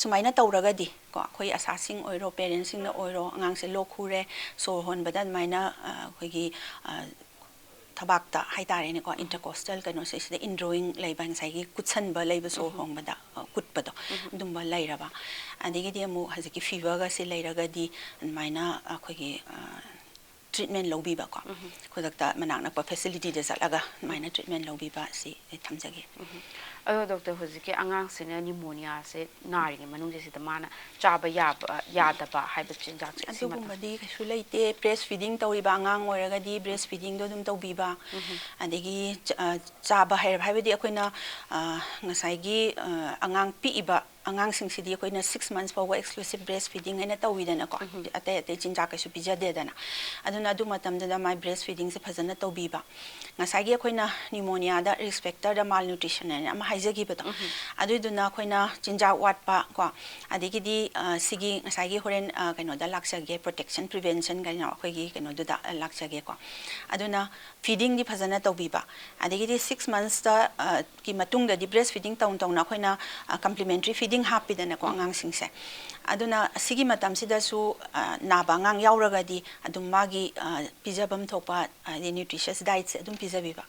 ꯁꯨꯃꯥꯏꯅ ꯇꯧꯔꯒꯗꯤ ꯀꯣ, ꯑꯩꯈꯣꯏ ꯑꯁꯥꯁꯤꯡ ꯑꯣꯏꯔꯣ, parentsꯁꯤꯡꯅ ꯑꯣꯏꯔꯣ, ꯑꯉꯥꯡꯁꯦ ꯂꯣꯛ ꯈꯨꯔꯦ, ꯁꯣꯔ ꯍꯣꯟꯕꯗ ꯑꯗꯨꯃꯥꯏꯅ, ꯑ, ꯑꯩꯈꯣꯏꯒꯤ, ꯑ, ꯊꯕꯥꯛꯇ ꯍꯥꯏꯇꯥꯔꯦꯅꯦꯀꯣ, intercostal ꯀꯩꯅꯣꯁꯦ, ꯁꯤꯗ indrawing ꯂꯩꯕ, ꯉꯁꯥꯏꯒꯤ ꯀꯨꯠꯁꯟꯕ ꯂꯩꯕ, ꯁꯣꯔ ꯍꯣꯟꯕꯗ, ꯑ, ꯀꯨꯠꯄꯗꯣ, ꯑꯗꯨꯝꯕ ꯂꯩꯔꯕ, ꯑꯗꯒꯤꯗꯤ ꯑꯃꯨꯛ ꯍꯧꯖꯤꯛꯀꯤ feverꯒꯁꯦ ꯂꯩꯔꯒꯗꯤ ꯑꯗꯨꯃꯥꯏꯅ ꯑꯩꯈꯣꯏꯒꯤ, ꯑ, ꯇ꯭ꯔꯤꯠꯃꯦꯟ ꯂꯧꯕꯤꯕꯀꯣ, ꯈꯨꯗꯛꯇ ꯃꯅꯥꯛ ꯅꯛꯄ ꯐꯦꯁꯤꯂꯤꯇꯤꯗ ꯆꯠꯂꯒ ꯑꯗꯨꯃꯥꯏꯅ ꯇ꯭ꯔꯤꯠꯃꯦꯟ ꯂꯧꯕꯤꯕ ꯑꯁꯤ ꯑꯩ ꯊꯝꯖꯒꯦ꯫ ꯑꯗꯣ ꯗꯣꯛꯇꯔ, ꯍꯧꯖꯤꯛꯀꯤ ꯑꯉꯥꯡꯁꯤꯅ ꯅꯤꯃꯣꯅꯤꯌꯥꯁꯦ ꯅꯥꯔꯤꯉꯩ ꯃꯅꯨꯡꯁꯤꯗ ꯃꯥꯅ ꯆꯥꯕ ꯌꯥꯕ ꯌꯥꯗꯕ ꯍꯥꯏꯕ ꯆꯤꯟꯖꯥꯛꯁꯦ ꯁꯤꯃꯇꯪ? ꯑꯗꯨꯒꯨꯝꯕꯗꯤ ꯀꯩꯁꯨ ꯂꯩꯇꯦ꯫ ꯕ꯭ꯔꯦꯁ ꯐꯤꯗꯤꯡ ꯇꯧꯔꯤꯕ ꯑꯉꯥꯡ ꯑꯣꯏꯔꯒꯗꯤ ꯕ꯭ꯔꯦꯁ ꯐꯤꯗꯤꯡꯗꯣ ꯑꯗꯨꯝ ꯇꯧꯕꯤꯕ, ꯑꯗꯒꯤ ꯆ- ꯑ, ꯆꯥꯕ ꯍꯥꯏꯔꯕ, ꯍꯥꯏꯕꯗꯤ ꯑꯩꯈꯣꯏꯅ ꯑ, ꯉꯁꯥꯏꯒꯤ ꯑ, ꯑꯉꯥꯡ ꯄꯤꯛꯏꯕ ꯑꯉꯥꯡꯁꯤꯡꯁꯤꯗꯤ ꯑꯩꯈꯣꯏꯅ ꯁꯤꯛꯁ ꯃꯟꯁ ꯐꯥꯎꯕ ꯑꯦꯛꯁꯀ꯭ꯂꯨꯁꯤꯞ ꯕ꯭ꯔꯦꯁ ꯐꯤꯗꯤꯡ ꯍꯥꯏꯅ ꯇꯧꯋꯤꯗꯅꯀꯣ꯫ ꯑꯇꯩ ꯑꯇꯩ ꯆꯤꯟꯖꯥꯛ ꯀꯩꯁꯨ ꯄꯤꯖꯗꯦꯗꯅ꯫ ꯑꯗꯨꯅ ꯑꯗꯨ ꯃꯇꯝꯗꯨꯗ ꯃꯥꯏ ꯕ꯭ꯔꯦꯁ ꯐꯤꯗꯤꯡꯁꯦ ꯐꯖꯅ ꯇꯧꯕꯤꯕ꯫ ꯉꯁꯥꯏꯒꯤ ꯑꯩꯈꯣꯏꯅ ꯅꯤꯃꯣꯅꯤꯌꯥꯗ ꯔꯤꯁ꯭ꯛ ꯐꯦꯛꯇꯔꯗ ꯃꯥꯜꯅ꯭ꯌꯨꯇ꯭ꯔꯤꯁꯟ ꯍꯥꯏꯅ ꯑꯃ ꯍꯥꯏꯖꯈꯤꯕꯗꯣ, ꯑꯗꯨꯏꯗꯨꯅ ꯑꯩꯈꯣꯏꯅ ꯆꯤꯟꯖꯥꯛ ꯋꯥꯠꯄ ꯀꯣ, ꯑꯗꯒꯤꯗꯤ ꯑ, ꯁꯤꯒꯤ ꯉꯁꯥꯏꯒꯤ ꯍꯣꯔꯦꯟ ꯑ, ꯀꯩꯅꯣꯗ ꯂꯥꯛꯆꯒꯦ, ꯄ꯭ꯔꯣꯇꯦꯛꯁꯟ ꯄ꯭ꯔꯤꯚꯦꯟꯁꯟ ꯀꯩꯅꯣ ꯑꯩꯈꯣꯏꯒꯤ ꯀꯩꯅꯣꯗꯨꯗ ꯑ, ꯂꯥꯛꯆꯒꯦꯀꯣ꯫ ꯑꯗꯨꯅ ꯐꯤꯗꯤꯡꯗꯤ ꯐꯖꯅ ꯇꯧꯕꯤꯕ, ꯑꯗꯒꯤꯗꯤ ꯁꯤꯛꯁ ꯃꯟꯁꯇ ꯀꯤ ꯃꯇꯨꯡꯗꯗꯤ ꯕ꯭ꯔꯦꯁ ꯐꯤꯗꯤꯡ ꯇꯧꯅ ꯇꯧꯅ ꯑꯩꯈꯣꯏꯅ ꯀꯝꯄ꯭ꯂꯤꯃꯦꯟꯇ꯭ꯔꯤ ꯐꯤꯗꯤꯡ ꯍꯥꯞꯄꯤꯗꯅꯀꯣ ꯑꯉꯥꯡꯁꯤꯡꯁꯦ꯫ ꯑꯗꯨꯅ ꯁꯤꯒꯤ ꯃꯇꯝꯁꯤꯗꯁꯨ ꯑ, ꯅꯥꯕ ꯑꯉꯥꯡ ꯌꯥꯎꯔꯒꯗꯤ ꯑꯗꯨꯝ ꯃꯥꯒꯤ ꯑ, ꯄꯤꯖꯐꯝ ꯊꯣꯛꯄ ꯍꯥꯏꯗꯤ ꯅ꯭ꯌꯨꯇ꯭ꯔꯤꯁꯤꯌꯁ ꯗꯥꯏꯠꯁꯦ ꯑꯗꯨꯝ ꯄꯤꯖꯕꯤꯕ꯫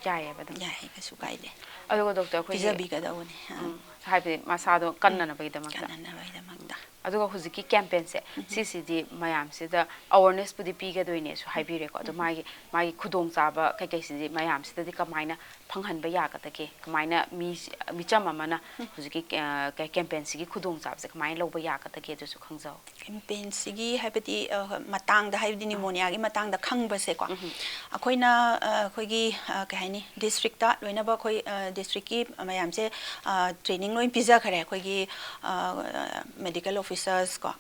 ꯌꯥꯏꯌꯦꯕ ꯑꯗꯨꯝ꯫ ꯌꯥꯏ, ꯀꯩꯁꯨ ꯀꯥꯏꯗꯦ꯫ ꯑꯗꯨꯒ ꯗꯣꯛꯇꯔ, ꯑꯩꯈꯣꯏꯒꯤ ꯄꯤꯖꯕꯤꯒꯗꯧꯕꯅꯤ꯫ ꯑ, ꯎꯝ, ꯍꯥꯏꯕꯗꯤ ꯃꯁꯥꯗꯣ ꯀꯟꯅꯅꯕꯒꯤꯗꯃꯛꯇ꯫ ꯀꯟꯅꯅꯕꯒꯤꯗꯃꯛꯇ꯫ ꯑꯗꯨꯒ ꯍꯧꯖꯤꯛꯀꯤ ꯀꯦꯝꯄꯦꯟꯁꯦ ꯁꯤꯁꯤꯗꯤ ꯃꯌꯥꯝꯁꯤꯗ ꯑꯋꯥꯔꯅꯦꯁꯄꯨꯗꯤ ꯄꯤꯒꯗꯣꯏꯅꯦꯁꯨ ꯍꯥꯏꯕꯤꯔꯦꯀꯣ꯫ ꯑꯗꯣ ꯃꯥꯒꯤ, ꯃꯥꯒꯤ ꯈꯨꯗꯣꯡꯆꯥꯕ ꯀꯩꯀꯩꯁꯤꯗꯤ ꯃꯌꯥꯝꯁꯤꯗꯗꯤ ꯀꯃꯥꯏꯅ ꯐꯪꯍꯟꯕ ꯌꯥꯒꯗꯒꯦ? ꯀꯃꯥꯏꯅ ꯃꯤ, ꯃꯤꯆꯝ ꯑꯃꯅ ꯍꯧꯖꯤꯛꯀꯤ, ꯑ, ꯀꯦꯝꯄꯦꯟꯁꯤꯒꯤ ꯈꯨꯗꯣꯡꯆꯥꯕꯁꯦ ꯀꯃꯥꯏꯅ ꯂꯧꯕ ꯌꯥꯒꯗꯒꯦ, ꯑꯗꯨꯁꯨ ꯈꯪꯖꯧ꯫ ꯀꯦꯝꯄꯦꯟꯁꯤꯒꯤ ꯍꯥꯏꯕꯗꯤ ꯑ, ꯃꯇꯥꯡꯗ, ꯍꯥꯏꯕꯗꯤ ꯅꯤꯃꯣꯅꯤꯌꯥꯒꯤ ꯃꯇꯥꯡꯗ ꯈꯪꯕꯁꯦꯀꯣ, ꯑꯩꯈꯣꯏꯅ ꯑ, ꯑꯩꯈꯣꯏꯒꯤ ꯑ, ꯀꯩ ꯍꯥꯏꯅꯤ, ꯗꯤꯁꯇ꯭ꯔꯤꯛꯇ ꯂꯣꯏꯅꯃꯛ ꯑꯩꯈꯣꯏ ꯑ, ꯗꯤꯁꯇ꯭ꯔꯤꯛꯀꯤ ꯃꯌꯥꯝꯁꯦ ꯑ, ꯇ꯭ꯔꯦꯅꯤꯡ ꯂꯣꯏ ꯄꯤꯖꯈꯔꯦ꯫ ꯑꯩꯈꯣꯏꯒꯤ ꯃꯦꯗꯤꯀꯦꯜ ꯑꯣꯐꯤꯁꯔꯁ ꯀꯣ,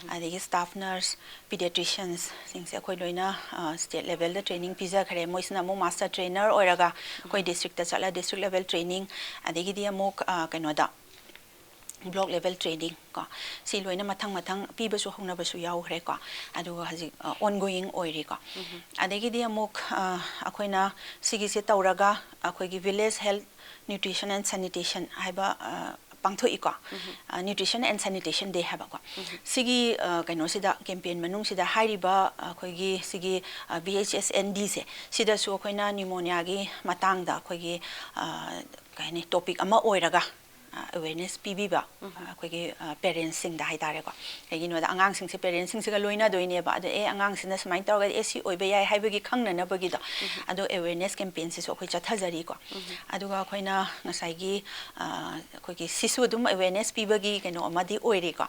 ꯑꯗꯒꯤ ꯁ꯭ꯇꯥꯐ ꯅꯔꯁ, ꯄꯤꯗꯤꯌꯥꯇ꯭ꯔꯤꯁꯤꯌꯟꯁꯁꯤꯡꯁꯦ ꯑꯩꯈꯣꯏ ꯂꯣꯏꯅ ꯁ꯭ꯇꯦꯠ ꯂꯦꯚꯦꯜꯗ ꯇ꯭ꯔꯦꯅꯤꯡ ꯄꯤꯖꯈ꯭ꯔꯦ꯫ ꯃꯣꯏꯁꯤꯅ ꯑꯃꯨꯛ ꯃꯥꯁꯇꯔ ꯇ꯭ꯔꯦꯅꯔ ꯑꯣꯏꯔꯒ ꯑꯩꯈꯣꯏ ꯗꯤꯁꯇ꯭ꯔꯤꯛꯇ ꯆꯠꯂ ꯗꯤꯁꯇ꯭ꯔꯤꯛ ꯂꯦꯚꯦꯜ ꯇ꯭ꯔꯦꯅꯤꯡ, ꯑꯗꯒꯤꯗꯤ ꯑꯃꯨꯛ ꯑ, ꯀꯩꯅꯣꯗ ꯕ꯭ꯂꯣꯛ ꯂꯦꯚꯦꯜ ꯇ꯭ꯔꯦꯅꯤꯡ ꯀꯣ, ꯁꯤ ꯂꯣꯏꯅ ꯃꯊꯪ ꯃꯊꯪ ꯄꯤꯕꯁꯨ ꯍꯧꯅꯕꯁꯨ ꯌꯥꯎꯈ꯭ꯔꯦꯀꯣ꯫ ꯑꯗꯨꯒ ꯍꯧꯖꯤꯛ ꯑꯣꯟꯒꯣꯌꯤꯡ ꯑꯣꯏꯔꯤꯀꯣ꯫ ꯑꯗꯒꯤꯗꯤ ꯑꯃꯨꯛ ꯑ, ꯑꯩꯈꯣꯏꯅ ꯁꯤꯒꯤꯁꯦ ꯇꯧꯔꯒ ꯑꯩꯈꯣꯏꯒꯤ village health nutrition and sanitation ꯍꯥꯏꯕ ꯑ, ꯄꯥꯡꯊꯣꯛꯏꯀꯣ꯫ ꯅ꯭ꯌꯨꯇ꯭ꯔꯤꯁꯟ ꯑꯦꯟ ꯁꯦꯅꯤꯇꯦꯁꯟ ꯗꯦ ꯍꯥꯏꯕꯀꯣ꯫ ꯁꯤꯒꯤ ꯑ, ꯀꯩꯅꯣꯁꯤꯗ, ꯀꯦꯝꯄꯦꯟ ꯃꯅꯨꯡꯁꯤꯗ ꯍꯥꯏꯔꯤꯕ ꯑꯩꯈꯣꯏꯒꯤ ꯁꯤꯒꯤ ꯚꯤ ꯑꯩꯆ ꯑꯦꯁ ꯑꯦꯟ ꯗꯤꯁꯦ, ꯁꯤꯗꯁꯨ ꯑꯩꯈꯣꯏꯅ ꯅ꯭ꯌꯨꯃꯣꯅꯤꯌꯥꯒꯤ ꯃꯇꯥꯡꯗ ꯑꯩꯈꯣꯏꯒꯤ ꯑ, ꯀꯩ ꯍꯥꯏꯅꯤ, ꯇꯣꯄꯤꯛ ꯑꯃ ꯑꯣꯏꯔꯒ ꯑ, awareness ꯄꯤꯕꯤꯕ, ꯑ, ꯑꯩꯈꯣꯏꯒꯤ, ꯑ, parentsꯁꯤꯡꯗ ꯍꯥꯏꯇꯥꯔꯦꯀꯣ꯫ ꯀꯩꯒꯤꯅꯣꯗ ꯑꯉꯥꯡꯁꯤꯡꯁꯦ parentsꯁꯤꯡꯁꯤꯒ ꯂꯣꯏꯅꯗꯣꯏꯅꯦꯕ꯫ ꯑꯗꯣ, "ꯑꯦ, ꯑꯉꯥꯡꯁꯤꯅ ꯁꯨꯃꯥꯏꯅ ꯇꯧꯔꯒꯗꯤ, ꯑꯦ, ꯁꯤ ꯑꯣꯏꯕ ꯌꯥꯏ" ꯍꯥꯏꯕꯒꯤ ꯈꯪꯅꯅꯕꯒꯤꯗꯣ꯫ ꯑꯗꯣ awareness campaignꯁꯤꯁꯨ ꯑꯩꯈꯣꯏ ꯆꯠꯊꯖꯔꯤꯀꯣ꯫ ꯑꯗꯨꯒ ꯑꯩꯈꯣꯏꯅ ꯉꯁꯥꯏꯒꯤ, ꯑ, ꯑꯩꯈꯣꯏꯒꯤ ꯁꯤꯁꯨ ꯑꯗꯨꯝ awareness ꯄꯤꯕꯒꯤ ꯀꯩꯅꯣ ꯑꯃꯗꯤ ꯑꯣꯏꯔꯤꯀꯣ꯫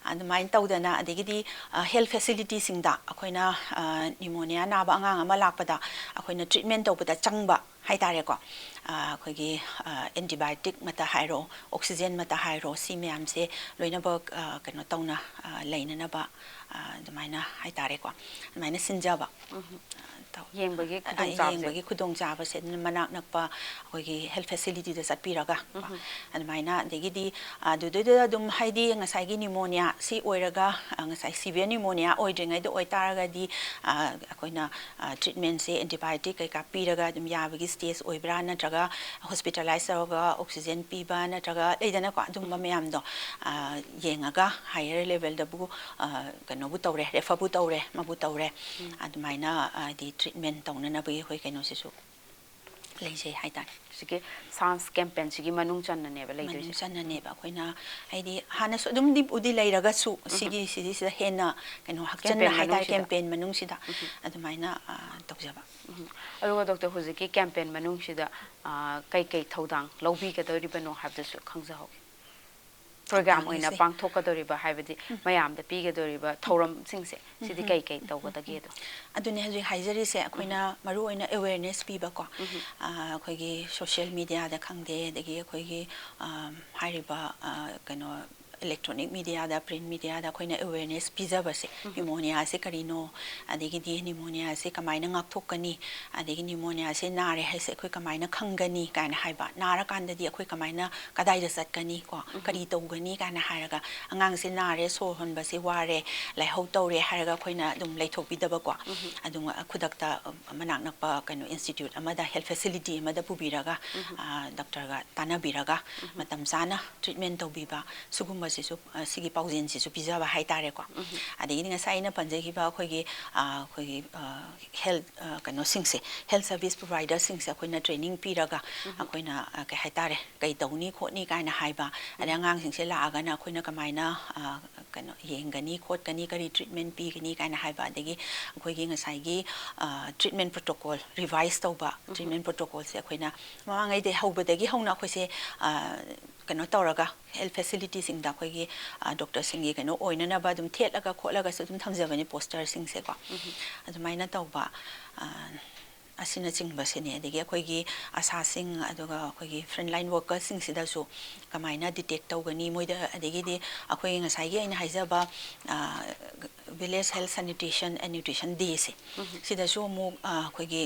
ꯑꯗꯨꯃꯥꯏꯅ ꯇꯧꯗꯅ, ꯑꯗꯒꯤꯗꯤ, ꯑ, health facilityꯁꯤꯡꯗ ꯑꯩꯈꯣꯏꯅ, ꯑ, pneumonia ꯅꯥꯕ ꯑꯉꯥꯡ ꯑꯃ ꯂꯥꯛꯄꯗ ꯑꯩꯈꯣꯏꯅ treatment ꯇꯧꯕꯗ ꯆꯪꯕ ꯍꯥꯏꯇꯥꯔꯦꯀꯣ꯫ ꯑ, ꯑꯩꯈꯣꯏꯒꯤ, ꯑ, antibiotic ꯃꯛꯇ ꯍꯥꯏꯔꯣ, oxygen ꯃꯛꯇ ꯍꯥꯏꯔꯣ, ꯁꯤ ꯃꯌꯥꯝꯁꯦ ꯂꯣꯏꯅꯃꯛ, ꯑ, ꯀꯩꯅꯣ ꯇꯧꯅ, ꯑ, ꯂꯩꯅꯅꯕ, ꯑ, ꯑꯗꯨꯃꯥꯏꯅ ꯍꯥꯏꯇꯥꯔꯦꯀꯣ, ꯑꯗꯨꯃꯥꯏꯅ ꯁꯤꯟꯖꯕ꯫ ꯎꯝ꯫ ꯑ, ꯇꯧ-, ꯌꯦꯡꯕꯒꯤ ꯑ, ꯈꯨꯗꯣꯡꯆꯥꯕꯁꯦ꯫ ꯌꯦꯡꯕꯒꯤ ꯈꯨꯗꯣꯡꯆꯥꯕꯁꯦ ꯑꯗꯨꯅ ꯃꯅꯥꯛ ꯅꯛꯄ ꯑꯩꯈꯣꯏꯒꯤ health facilityꯗ ꯆꯠꯄꯤꯔꯒ, ꯎꯝ꯫ ꯑꯗꯨꯃꯥꯏꯅ, ꯑꯗꯒꯤꯗꯤ, ꯑ, ꯑꯗꯨꯗꯩꯗꯨꯗ ꯑꯗꯨꯝ, ꯍꯥꯏꯗꯤ, ꯉꯁꯥꯏꯒꯤ pneumonia ꯁꯤ ꯑꯣꯏꯔꯒ, ꯑ, ꯉꯁꯥꯏ severe pneumonia ꯑꯣꯏꯗ꯭ꯔꯤꯉꯩꯗ ꯑꯣꯏꯇꯥꯔꯒꯗꯤ, ꯑ, ꯑꯩꯈꯣꯏꯅ, ꯑ, treatmentꯁꯦ antibiotic ꯀꯩꯀꯥ ꯄꯤꯔꯒ ꯑꯗꯨꯝ ꯌꯥꯕꯒꯤ stage ꯑꯣꯏꯕ꯭ꯔꯥ, ꯅꯠꯇ꯭ꯔꯒ hospitalize ꯇꯧꯔꯒ oxygen ꯄꯤꯕ, ꯅꯠꯇ꯭ꯔꯒ ꯂꯩꯗꯅꯀꯣ, ꯑꯗꯨꯝꯕ ꯃꯌꯥꯝꯗꯣ, ꯑ, ꯌꯦꯡꯉꯒ higher levelꯗꯕꯨ, ꯑ, ꯀꯩꯅꯣꯕꯨ ꯇꯧꯔꯦ, referꯕꯨ ꯇꯧꯔꯦ, ꯃꯕꯨ ꯇꯧꯔꯦ, ꯎꯝ꯫ ꯑꯗꯨꯃꯥꯏꯅ, ꯑ, ꯍꯥꯏꯗꯤ treatment ꯇꯧꯅꯅꯕꯒꯤ ꯑꯩꯈꯣꯏ ꯀꯩꯅꯣꯁꯤꯁꯨ ꯂꯩꯖꯩ ꯍꯥꯏꯇꯥꯔꯦ꯫ ꯍꯧꯖꯤꯛꯀꯤ SANS campaignꯁꯤꯒꯤ ꯃꯅꯨꯡ ꯆꯟꯅꯅꯦꯕ ꯂꯩꯗꯣꯏꯁꯦ꯫ ꯃꯅꯨꯡ ꯆꯟꯅꯅꯦꯕ꯫ ꯑꯩꯈꯣꯏꯅ, ꯍꯥꯏꯗꯤ, ꯍꯥꯟꯅꯁꯨ ꯑꯗꯨꯝꯗꯤ ꯎꯗꯤ ꯂꯩꯔꯒꯁꯨ, ꯎꯝ꯫ ꯁꯤꯒꯤ, ꯁꯤꯒꯤꯁꯤꯗ ꯍꯦꯟꯅ ꯀꯩꯅꯣ ꯍꯥꯛꯆꯟꯅ campaign ꯍꯥꯏꯇꯥꯔꯦ, ꯃꯅꯨꯡꯁꯤꯗ꯫ Campaign ꯃꯅꯨꯡꯁꯤꯗ ꯎꯝ꯫ ꯑꯗꯨꯃꯥꯏꯅ, ꯑ, ꯇꯧꯖꯕ꯫ ꯎꯝ꯫ ꯑꯗꯨꯒ doctor, ꯍꯧꯖꯤꯛꯀꯤ campaign ꯃꯅꯨꯡꯁꯤꯗ, ꯑ, ꯀꯩꯀꯩ ꯊꯧꯗꯥꯡ ꯂꯧꯕꯤꯒꯗꯧꯔꯤꯕꯅꯣ ꯍꯥꯏꯕꯗꯨꯁꯨ ꯈꯪꯖꯍꯧꯒꯦ꯫ Program ꯑꯣꯏꯅ ꯊꯧꯗꯥꯡꯁꯦ꯫ ꯄꯥꯡꯊꯣꯛꯀꯗꯧꯔꯤꯕ, ꯍꯥꯏꯕꯗꯤ ꯎꯝ꯫ ꯃꯌꯥꯝꯗ ꯄꯤꯒꯗꯧꯔꯤꯕ ꯎꯝ꯫ ꯊꯧꯔꯝꯁꯤꯡꯁꯦ, ꯁꯤꯗꯤ ꯎꯝ꯫ ꯀꯩ ꯀꯩ ꯎꯝ꯫ ꯇꯧꯒꯗꯒꯦꯗꯣ? ꯑꯗꯨꯅꯦ ꯍꯧꯖꯤꯛ ꯍꯥꯏꯖꯔꯤꯁꯦ, ꯑꯩꯈꯣꯏꯅ ꯎꯝ꯫ ꯃꯔꯨꯑꯣꯏꯅ awareness ꯄꯤꯕꯀꯣ꯫ ꯎꯝ꯫ ꯑ, ꯑꯩꯈꯣꯏꯒꯤ social mediaꯗ ꯈꯪꯗꯦ, ꯑꯗꯒꯤ ꯑꯩꯈꯣꯏꯒꯤ, ꯑ, ꯍꯥꯏꯔꯤꯕ, ꯑ, ꯀꯩꯅꯣ, electronic mediaꯗ, print mediaꯗ ꯑꯩꯈꯣꯏꯅ awareness ꯄꯤꯖꯕꯁꯦ, ꯎꯝ꯫ Pneumoniaꯁꯦ ꯀꯔꯤꯅꯣ, ꯑꯗꯒꯤꯗꯤ pneumoniaꯁꯦ ꯀꯃꯥꯏꯅ ꯉꯥꯛꯊꯣꯛꯀꯅꯤ, ꯑꯗꯒꯤ pneumoniaꯁꯦ ꯅꯥꯔꯦ ꯍꯥꯏꯁꯦ ꯑꯩꯈꯣꯏ ꯀꯃꯥꯏꯅ ꯈꯪꯒꯅꯤ ꯀꯥꯏꯅ ꯍꯥꯏꯕ, ꯅꯥꯔꯀꯥꯟꯗꯗꯤ ꯑꯩꯈꯣꯏ ꯀꯃꯥꯏꯅ, ꯀꯗꯥꯏꯗ ꯆꯠꯀꯅꯤ ꯀꯣ, ꯎꯝ꯫ ꯀꯔꯤ ꯇꯧꯒꯅꯤ ꯀꯥꯏꯅ ꯍꯥꯏꯔꯒ, ꯑꯉꯥꯡꯁꯦ ꯅꯥꯔꯦ, ꯁꯣꯔ ꯍꯣꯟꯕꯁꯦ ꯋꯥꯔꯦ, ꯂꯥꯏꯍꯧ ꯇꯧꯔꯦ ꯍꯥꯏꯔꯒ ꯑꯩꯈꯣꯏꯅ ꯑꯗꯨꯝ ꯂꯩꯊꯣꯛꯄꯤꯗꯕꯀꯣ꯫ ꯎꯝ꯫ ꯑꯗꯨꯝ ꯈꯨꯗꯛꯇ, ꯑ, ꯃꯅꯥꯛ ꯅꯛꯄ ꯀꯩꯅꯣ institute ꯑꯃꯗ, health facility ꯑꯃꯗ ꯄꯨꯕꯤꯔꯒ, ꯎꯝ꯫ ꯑ, doctorꯒ ꯇꯥꯟꯅꯕꯤꯔꯒ, ꯎꯝ꯫ ꯃꯇꯝ ꯆꯥꯅ treatment ꯇꯧꯕꯤꯕ, ꯁꯤꯒꯨꯝꯕ ꯁꯤꯁꯨ, ꯑ, ꯁꯤꯒꯤ ꯄꯥꯎꯖꯦꯜꯁꯤꯁꯨ ꯄꯤꯖꯕ ꯍꯥꯏꯇꯥꯔꯦꯀꯣ꯫ ꯑꯗꯒꯤꯗꯤ ꯉꯁꯥꯏ ꯑꯩꯅ ꯄꯟꯖꯈꯤꯕ ꯑꯩꯈꯣꯏꯒꯤ, ꯑ, ꯑꯩꯈꯣꯏꯒꯤ, ꯑ, health, ꯑ, ꯀꯩꯅꯣꯁꯤꯡꯁꯦ, health service providerꯁꯤꯡꯁꯦ ꯑꯩꯈꯣꯏꯅ training ꯄꯤꯔꯒ ꯑꯩꯈꯣꯏꯅ, ꯑ, ꯀꯩ ꯍꯥꯏꯇꯥꯔꯦ, ꯀꯩ ꯇꯧꯅꯤ ꯈꯣꯠꯅꯤ ꯀꯥꯏꯅ ꯍꯥꯏꯕ, ꯑꯗꯩ ꯑꯉꯥꯡꯁꯤꯡꯁꯦ ꯂꯥꯛꯑꯒꯅ ꯑꯩꯈꯣꯏꯅ ꯀꯃꯥꯏꯅ, ꯑ, ꯀꯩꯅꯣ ꯌꯦꯡꯒꯅꯤ ꯈꯣꯠꯀꯅꯤ, ꯀꯔꯤ treatment ꯄꯤꯒꯅꯤ ꯀꯥꯏꯅ ꯍꯥꯏꯕ, ꯑꯗꯒꯤ ꯑꯩꯈꯣꯏꯒꯤ ꯉꯁꯥꯏꯒꯤ, ꯑ, treatment protocol revise ꯇꯧꯕ, treatment protocolꯁꯦ ꯑꯩꯈꯣꯏꯅ ꯃꯃꯥꯡꯉꯩꯗꯩ ꯍꯧꯕꯗꯒꯤ ꯍꯧꯅ ꯑꯩꯈꯣꯏꯁꯦ, ꯑ, ꯀꯩꯅꯣ ꯇꯧꯔꯒ health facilityꯁꯤꯡꯗ ꯑꯩꯈꯣꯏꯒꯤ, ꯑ, doctorꯁꯤꯡꯒꯤ ꯀꯩꯅꯣ ꯑꯣꯏꯅꯅꯕ ꯑꯗꯨꯝ ꯊꯦꯠꯂꯒ ꯈꯣꯠꯂꯒꯁꯨ ꯑꯗꯨꯝ ꯊꯝꯖꯕꯅꯤ posterꯁꯤꯡꯁꯦꯀꯣ꯫ ꯑꯗꯨꯃꯥꯏꯅ ꯇꯧꯕ, ꯑ, ꯑꯁꯤꯅꯆꯤꯡꯕꯁꯤꯅꯤ꯫ ꯑꯗꯒꯤ ꯑꯩꯈꯣꯏꯒꯤ ꯑꯁꯥꯁꯤꯡ, ꯑꯗꯨꯒ ꯑꯩꯈꯣꯏꯒꯤ frontline workersꯁꯤꯡꯁꯤꯗꯁꯨ ꯀꯃꯥꯏꯅ detect ꯇꯧꯒꯅꯤ ꯃꯣꯏꯗ, ꯑꯗꯒꯤꯗꯤ ꯑꯩꯈꯣꯏꯒꯤ ꯉꯁꯥꯏꯒꯤ ꯑꯩꯅ ꯍꯥꯏꯖꯕ, ꯑ, village health sanitation and nutrition dayꯁꯦ, ꯁꯤꯗꯁꯨ ꯑꯃꯨꯛ, ꯑ, ꯑꯩꯈꯣꯏꯒꯤ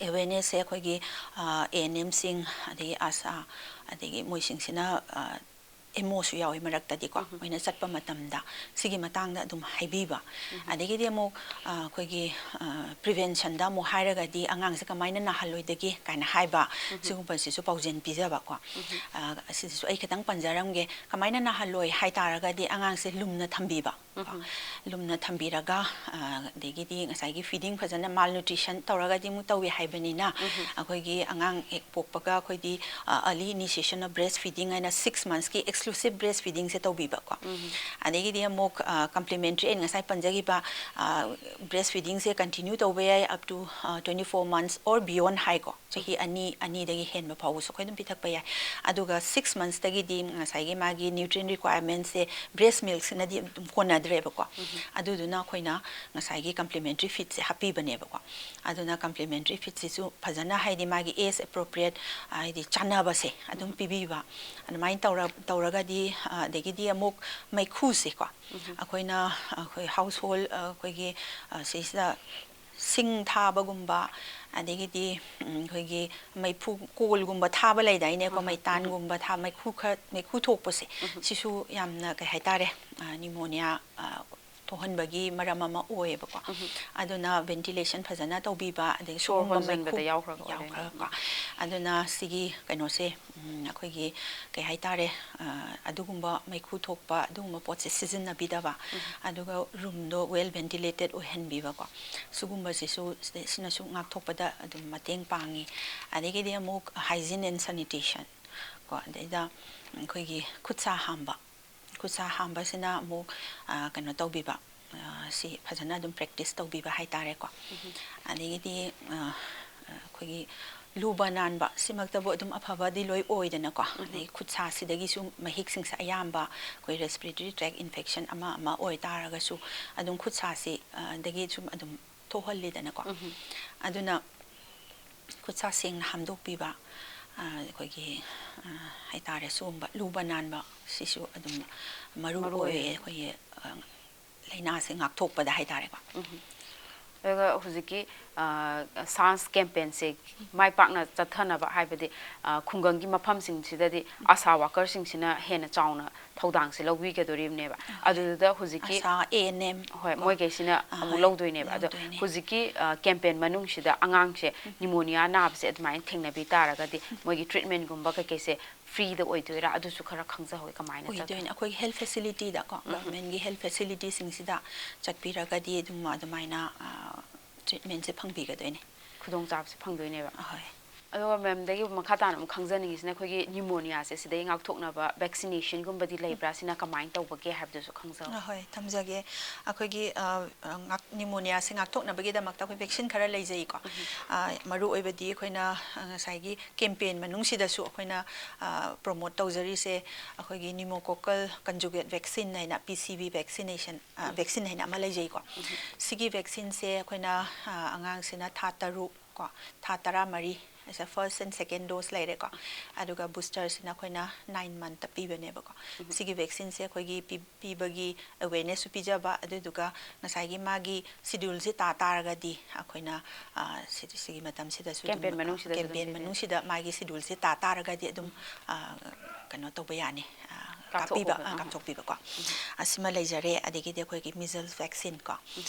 awarenessꯁꯦ ꯑꯩꯈꯣꯏꯒꯤ, ꯑ, ANMꯁꯤꯡ, ꯑꯗꯒꯤ ꯑꯁꯥ, ꯑꯗꯒꯤ ꯃꯣꯏꯁꯤꯡꯁꯤꯅ, ꯑ, MOꯁꯨ ꯌꯥꯎꯋꯤ ꯃꯔꯛꯇꯗꯤꯀꯣ, ꯃꯣꯏꯅ ꯆꯠꯄ ꯃꯇꯝꯗ ꯁꯤꯒꯤ ꯃꯇꯥꯡꯗ ꯑꯗꯨꯝ ꯍꯥꯏꯕꯤꯕ꯫ ꯑꯗꯒꯤꯗꯤ ꯑꯃꯨꯛ, ꯑ, ꯑꯩꯈꯣꯏꯒꯤ, ꯑ, preventionꯗ ꯑꯃꯨꯛ ꯍꯥꯏꯔꯒꯗꯤ ꯑꯉꯥꯡꯁꯦ ꯀꯃꯥꯏꯅ ꯅꯥꯍꯜꯂꯣꯏꯗꯒꯦ ꯀꯥꯏꯅ ꯍꯥꯏꯕ, ꯁꯤꯒꯨꯝꯕꯁꯤꯁꯨ ꯄꯥꯎꯖꯦꯜ ꯄꯤꯖꯕꯀꯣ꯫ ꯑ, ꯑꯁꯤꯗꯁꯨ ꯑꯩ ꯈꯤꯇꯪ ꯄꯟꯖꯔꯝꯒꯦ꯫ ꯀꯃꯥꯏꯅ ꯅꯥꯍꯜꯂꯣꯏ ꯍꯥꯏ ꯇꯥꯔꯒꯗꯤ ꯑꯉꯥꯡꯁꯦ ꯂꯨꯝꯅ ꯊꯝꯕꯤꯕ꯫ ꯀꯣ, ꯂꯨꯝꯅ ꯊꯝꯕꯤꯔꯒ, ꯑ, ꯑꯗꯒꯤꯗꯤ ꯉꯁꯥꯏꯒꯤ feeding ꯐꯖꯅ, malnutrition ꯇꯧꯔꯒꯗꯤ ꯑꯃꯨꯛ ꯇꯧꯏ ꯍꯥꯏꯕꯅꯤꯅ, ꯑꯩꯈꯣꯏꯒꯤ ꯑꯉꯥꯡ ꯍꯦꯛ ꯄꯣꯛꯄꯒ ꯑꯩꯈꯣꯏꯗꯤ, ꯑ, early initiation of breast feeding ꯍꯥꯏꯅ six monthsꯀꯤ exclusive breast feedingꯁꯦ ꯇꯧꯕꯤꯕꯀꯣ꯫ ꯑꯗꯒꯤꯗꯤ ꯑꯃꯨꯛ, ꯑ, complementary ꯑꯩꯅ ꯉꯁꯥꯏ ꯄꯟꯖꯈꯤꯕ, ꯑ, breast feedingꯁꯦ continue ꯇꯧꯕ ꯌꯥꯏ up to, ꯑ, twenty four months or beyond ꯍꯥꯏꯀꯣ꯫ ꯆꯍꯤ ꯑꯅꯤ, ꯑꯅꯤꯗꯒꯤ ꯍꯦꯟꯕ ꯐꯥꯎꯕꯁꯨ ꯑꯩꯈꯣꯏ ꯑꯗꯨꯝ ꯄꯤꯊꯛꯄ ꯌꯥꯏ꯫ ꯑꯗꯨꯒ six monthsꯇꯒꯤꯗꯤ ꯉꯁꯥꯏꯒꯤ ꯃꯥꯒꯤ nutrient requirementsꯁꯦ breast milkꯁꯤꯅꯗꯤ ꯑꯗꯨꯝ ꯀꯣꯟꯅꯗ꯭ꯔꯦꯕꯀꯣ꯫ ꯑꯗꯨꯗꯨꯅ ꯑꯩꯈꯣꯏꯅ ꯉꯁꯥꯏꯒꯤ complementary feedꯁꯦ ꯍꯥꯞꯄꯤꯕꯅꯦꯕꯀꯣ꯫ ꯑꯗꯨꯅ complementary feedꯁꯤꯁꯨ ꯐꯖꯅ, ꯍꯥꯏꯗꯤ ꯃꯥꯒꯤ age appropriate, ꯍꯥꯏꯗꯤ ꯆꯥꯟꯅꯕꯁꯦ ꯑꯗꯨꯝ ꯄꯤꯕꯤꯕ꯫ ꯑꯗꯨꯃꯥꯏꯅ ꯇꯧꯔ-, ꯇꯧꯔꯒꯗꯤ, ꯑ, ꯑꯗꯒꯤꯗꯤ ꯑꯃꯨꯛ ꯃꯩꯈꯨꯁꯦꯀꯣ꯫ ꯑꯩꯈꯣꯏꯅ, ꯑꯩꯈꯣꯏ household, ꯑ, ꯑꯩꯈꯣꯏꯒꯤ, ꯑ, ꯁꯤꯁꯤꯗ ꯁꯤꯡ ꯊꯥꯕꯒꯨꯝꯕ, ꯑꯗꯒꯤꯗꯤ, ꯎꯝ, ꯑꯩꯈꯣꯏꯒꯤ ꯃꯩꯐꯨ ꯀꯣꯜꯒꯨꯝꯕ ꯊꯥꯕ ꯂꯩꯗꯥꯏꯅꯦꯀꯣ, ꯃꯩꯇꯥꯟꯒꯨꯝꯕ ꯊꯥ-, ꯃꯩꯈꯨ ꯈꯔ, ꯃꯩꯈꯨ ꯊꯣꯛꯄꯁꯦ, ꯁꯤꯁꯨ ꯌꯥꯝꯅ, ꯀꯩ ꯍꯥꯏꯇꯥꯔꯦ, ꯑ, pneumonia, ꯑ, ꯊꯣꯛꯍꯟꯕꯒꯤ ꯃꯔꯝ ꯑꯃ ꯑꯣꯏꯌꯦꯕꯀꯣ꯫ ꯑꯗꯨꯅ ventilation ꯐꯖꯅ ꯇꯧꯕꯤꯕ, ꯑꯗꯒꯤ ꯁꯣꯔ ꯁꯤꯒꯨꯝꯕ ꯍꯣꯟꯖꯟꯕꯗ ꯃꯩꯈꯨ ꯌꯥꯎꯈ꯭ꯔꯒ ꯑꯣꯏꯔꯦ꯫ ꯌꯥꯎꯈ꯭ꯔꯒꯀꯣ꯫ ꯑꯗꯨꯅ ꯁꯤꯒꯤ ꯀꯩꯅꯣꯁꯦ, ꯎꯝ, ꯑꯩꯈꯣꯏꯒꯤ ꯀꯩ ꯍꯥꯏꯇꯥꯔꯦ, ꯑ, ꯑꯗꯨꯒꯨꯝꯕ ꯃꯩꯈꯨ ꯊꯣꯛꯄ ꯑꯗꯨꯒꯨꯝꯕ ꯄꯣꯠꯁꯦ ꯁꯤꯖꯤꯟꯅꯕꯤꯗꯕ, ꯑꯗꯨꯒ ꯔꯨꯝꯗꯣ well ventilated ꯑꯣꯏꯍꯟꯕꯤꯕꯀꯣ꯫ ꯁꯤꯒꯨꯝꯕꯁꯤꯁꯨ ꯁꯤ-, ꯁꯤꯅꯁꯨ ꯉꯥꯛꯊꯣꯛꯄꯗ ꯑꯗꯨꯝ ꯃꯇꯦꯡ ꯄꯥꯡꯉꯤ꯫ ꯑꯗꯒꯤꯗꯤ ꯑꯃꯨꯛ hygiene and sanitation ꯀꯣ, ꯑꯗꯩꯗ ꯑꯩꯈꯣꯏꯒꯤ ꯈꯨꯠ ꯁꯥ ꯍꯥꯝꯕ꯫ ꯈꯨꯠ ꯁꯥ ꯍꯥꯝꯕꯁꯤꯅ ꯑꯃꯨꯛ, ꯑ, ꯀꯩꯅꯣ ꯇꯧꯕꯤꯕ, ꯑ, ꯁꯤ ꯐꯖꯅ ꯑꯗꯨꯝ practice ꯇꯧꯕꯤꯕ ꯍꯥꯏꯇꯥꯔꯦꯀꯣ꯫ ꯑꯗꯒꯤꯗꯤ, ꯑ, ꯑꯩꯈꯣꯏꯒꯤ ꯂꯨꯕ ꯅꯥꯟꯕ ꯁꯤꯃꯛꯇꯕꯨ ꯑꯗꯨꯝ ꯑꯐꯕꯗꯤ ꯂꯣꯏ ꯑꯣꯏꯗꯅꯀꯣ꯫ ꯑꯗꯒꯤ ꯈꯨꯠ ꯁꯥꯁꯤꯗꯒꯤꯁꯨ ꯃꯍꯤꯛꯁꯤꯡꯁꯦ ꯑꯌꯥꯝꯕ ꯑꯩꯈꯣꯏ respiratory tract infection ꯑꯃ ꯑꯃ ꯑꯣꯏꯇꯥꯔꯒꯁꯨ ꯑꯗꯨꯝ ꯈꯨꯠ ꯁꯥꯁꯤ, ꯑ, ꯗꯒꯤ ꯁꯨꯝ ꯑꯗꯨꯝ ꯊꯣꯛꯍꯜꯂꯤꯗꯅꯀꯣ꯫ ꯑꯗꯨꯅ ꯈꯨꯠ ꯁꯥ ꯁꯦꯡꯅ ꯍꯥꯝꯗꯣꯛꯄꯤꯕ, ꯑ, ꯑꯩꯈꯣꯏꯒꯤ, ꯑ, ꯍꯥꯏꯇꯥꯔꯦ, ꯁꯤꯒꯨꯝꯕ ꯂꯨꯕ ꯅꯥꯟꯕ ꯁꯤꯁꯨ ꯑꯗꯨꯝ ꯃꯔꯨ ꯃꯔꯨ ꯑꯣꯏꯌꯦ ꯑꯣꯏꯌꯦ꯫ ꯑꯩꯈꯣꯏꯒꯤ, ꯑ, ꯂꯥꯏꯅꯥꯁꯦ ꯉꯥꯛꯊꯣꯛꯄꯗ ꯍꯥꯏꯇꯥꯔꯦꯀꯣ꯫ ꯑꯗꯨꯒ ꯍꯧꯖꯤꯛꯀꯤ, ꯑ, SARS campaignꯁꯦ ꯃꯥꯏ ꯄꯥꯛꯅ ꯆꯠꯊꯅꯕ, ꯍꯥꯏꯕꯗꯤ, ꯑ, ꯈꯨꯡꯒꯪꯒꯤ ꯃꯐꯝꯁꯤꯡꯁꯤꯗꯗꯤ ASHA workerꯁꯤꯡꯁꯤꯅ ꯍꯦꯟꯅ ꯆꯥꯎꯅ ꯊꯧꯗꯥꯡꯁꯦ ꯂꯧꯕꯤꯒꯗꯣꯔꯤꯕꯅꯦꯕ꯫ ꯑꯗꯨꯗꯨꯗ ꯍꯧꯖꯤꯛꯀꯤ ASHA, ANM ꯍꯣꯏ, ꯀꯣ꯫ ꯃꯣꯏꯈꯩꯁꯤꯅ ꯑꯃꯨꯛ ꯍꯣꯏ, ꯂꯧꯗꯣꯏꯅꯦꯕ꯫ ꯑꯗꯣ ꯂꯧꯗꯣꯏꯅꯦ꯫ ꯍꯧꯖꯤꯛꯀꯤ, ꯑ, campaign ꯃꯅꯨꯡꯁꯤꯗ ꯑꯉꯥꯡꯁꯦ pneumonia ꯅꯥꯕꯁꯦ ꯑꯗꯨꯃꯥꯏꯅ ꯊꯦꯡꯅꯕꯤ ꯇꯥꯔꯒꯗꯤ ꯃꯣꯏꯒꯤ treatmentꯒꯨꯝꯕ ꯀꯩꯀꯩꯁꯦ freeꯗ ꯑꯣꯏꯗꯣꯏꯔꯥ? ꯑꯗꯨꯁꯨ ꯈꯔ ꯈꯪꯖꯍꯧꯋꯦ, ꯀꯃꯥꯏꯅ ꯆꯠꯇꯣꯏꯅꯣ? ꯑꯣꯏꯗꯣꯏꯅꯦ꯫ ꯑꯩꯈꯣꯏꯒꯤ health facilityꯗꯀꯣ, governmentꯒꯤ health facilityꯁꯤꯡꯁꯤꯗ ꯆꯠꯄꯤꯔꯒꯗꯤ ꯑꯗꯨꯝ ꯑꯗꯨꯃꯥꯏꯅ, ꯑ, treatmentꯁꯦ ꯐꯪꯕꯤꯒꯗꯣꯏꯅꯦ꯫ ꯈꯨꯗꯣꯡꯆꯥꯕꯁꯦ ꯐꯪꯗꯣꯏꯅꯦꯕ꯫ ꯑꯍꯣꯏ꯫ ꯑꯗꯨꯒ ma'amꯗꯒꯤ ꯃꯈꯥ ꯇꯥꯅ ꯑꯃꯨꯛ ꯈꯪꯖꯅꯤꯡꯉꯤꯁꯤꯅ ꯑꯩꯈꯣꯏꯒꯤ pneumoniaꯁꯦ ꯁꯤꯗꯩ ꯉꯥꯛꯊꯣꯛꯅꯕ vaccinationꯒꯨꯝꯕꯗꯤ ꯂꯩꯕ꯭ꯔꯥ? ꯁꯤꯅ ꯀꯃꯥꯏꯅ ꯇꯧꯕꯒꯦ ꯍꯥꯏꯕꯗꯨꯁꯨ ꯈꯪꯖꯍꯧ꯫ ꯑꯍꯣꯏ, ꯊꯝꯖꯒꯦ꯫ ꯑꯩꯈꯣꯏꯒꯤ, ꯑ, ꯑ, ꯉꯥꯛ-, pneumoniaꯁꯦ ꯉꯥꯛꯊꯣꯛꯅꯕꯒꯤꯗꯃꯛꯇ ꯑꯩꯈꯣꯏ vaccine ꯈꯔ ꯂꯩꯖꯩꯀꯣ꯫ ꯑ, ꯃꯔꯨ ꯑꯣꯏꯕꯗꯤ ꯑꯩꯈꯣꯏꯅ, ꯑ, ꯉꯁꯥꯏꯒꯤ campaign ꯃꯅꯨꯡꯁꯤꯗꯁꯨ ꯑꯩꯈꯣꯏꯅ, ꯑ, promote ꯇꯧꯖꯔꯤꯁꯦ ꯑꯩꯈꯣꯏꯒꯤ pneumococcal conjugate vaccine ꯍꯥꯏꯅ, P C V vaccination, ꯑ, vaccine ꯍꯥꯏꯅ ꯑꯃ ꯂꯩꯖꯩꯀꯣ꯫ ꯁꯤꯒꯤ vaccineꯁꯦ ꯑꯩꯈꯣꯏꯅ, ꯑ, ꯑꯉꯥꯡꯁꯤꯅ ꯊꯥ ꯇꯔꯨꯛ ꯀꯣ, ꯊꯥ ꯇꯔꯥꯃꯔꯤ, ꯑꯁꯦ first and second dose ꯂꯩꯔꯦꯀꯣ꯫ ꯑꯗꯨꯒ boosterꯁꯤꯅ ꯑꯩꯈꯣꯏꯅ nine monthꯇ ꯄꯤꯕꯅꯦꯕꯀꯣ꯫ ꯁꯤꯒꯤ vaccineꯁꯦ ꯑꯩꯈꯣꯏꯒꯤ ꯄꯤ-, ꯄꯤꯕꯒꯤ awarenessꯁꯨ ꯄꯤꯖꯕ, ꯑꯗꯨꯗꯨꯒ ꯉꯁꯥꯏꯒꯤ ꯃꯥꯒꯤ scheduleꯁꯦ ꯇꯥ ꯇꯥꯔꯒꯗꯤ ꯑꯩꯈꯣꯏꯅ, ꯑ, ꯁꯤ-, ꯁꯤꯒꯤ ꯃꯇꯝꯁꯤꯗꯁꯨ ꯑꯗꯨꯝ, campaign ꯑ, ꯃꯅꯨꯡꯁꯤꯗꯁꯨ ꯑꯗꯨꯝ campaign ꯄꯤꯕꯤꯕ꯫ ꯃꯅꯨꯡꯁꯤꯗ ꯃꯥꯒꯤ scheduleꯁꯦ ꯇꯥ ꯇꯥꯔꯒꯗꯤ ꯑꯗꯨꯝ, ꯑ, ꯀꯩꯅꯣ ꯇꯧꯕ ꯌꯥꯅꯤ, ꯑ, ꯀꯥꯞꯄꯤꯕ, ꯀꯥꯞꯊꯣꯛꯄ꯫ ꯑ, ꯀꯥꯞꯊꯣꯛꯄꯤꯕꯀꯣ꯫ ꯑꯁꯤꯃ ꯂꯩꯖꯔꯦ꯫ ꯑꯗꯒꯤꯗꯤ ꯑꯩꯈꯣꯏꯒꯤ measles vaccine ꯀꯣ,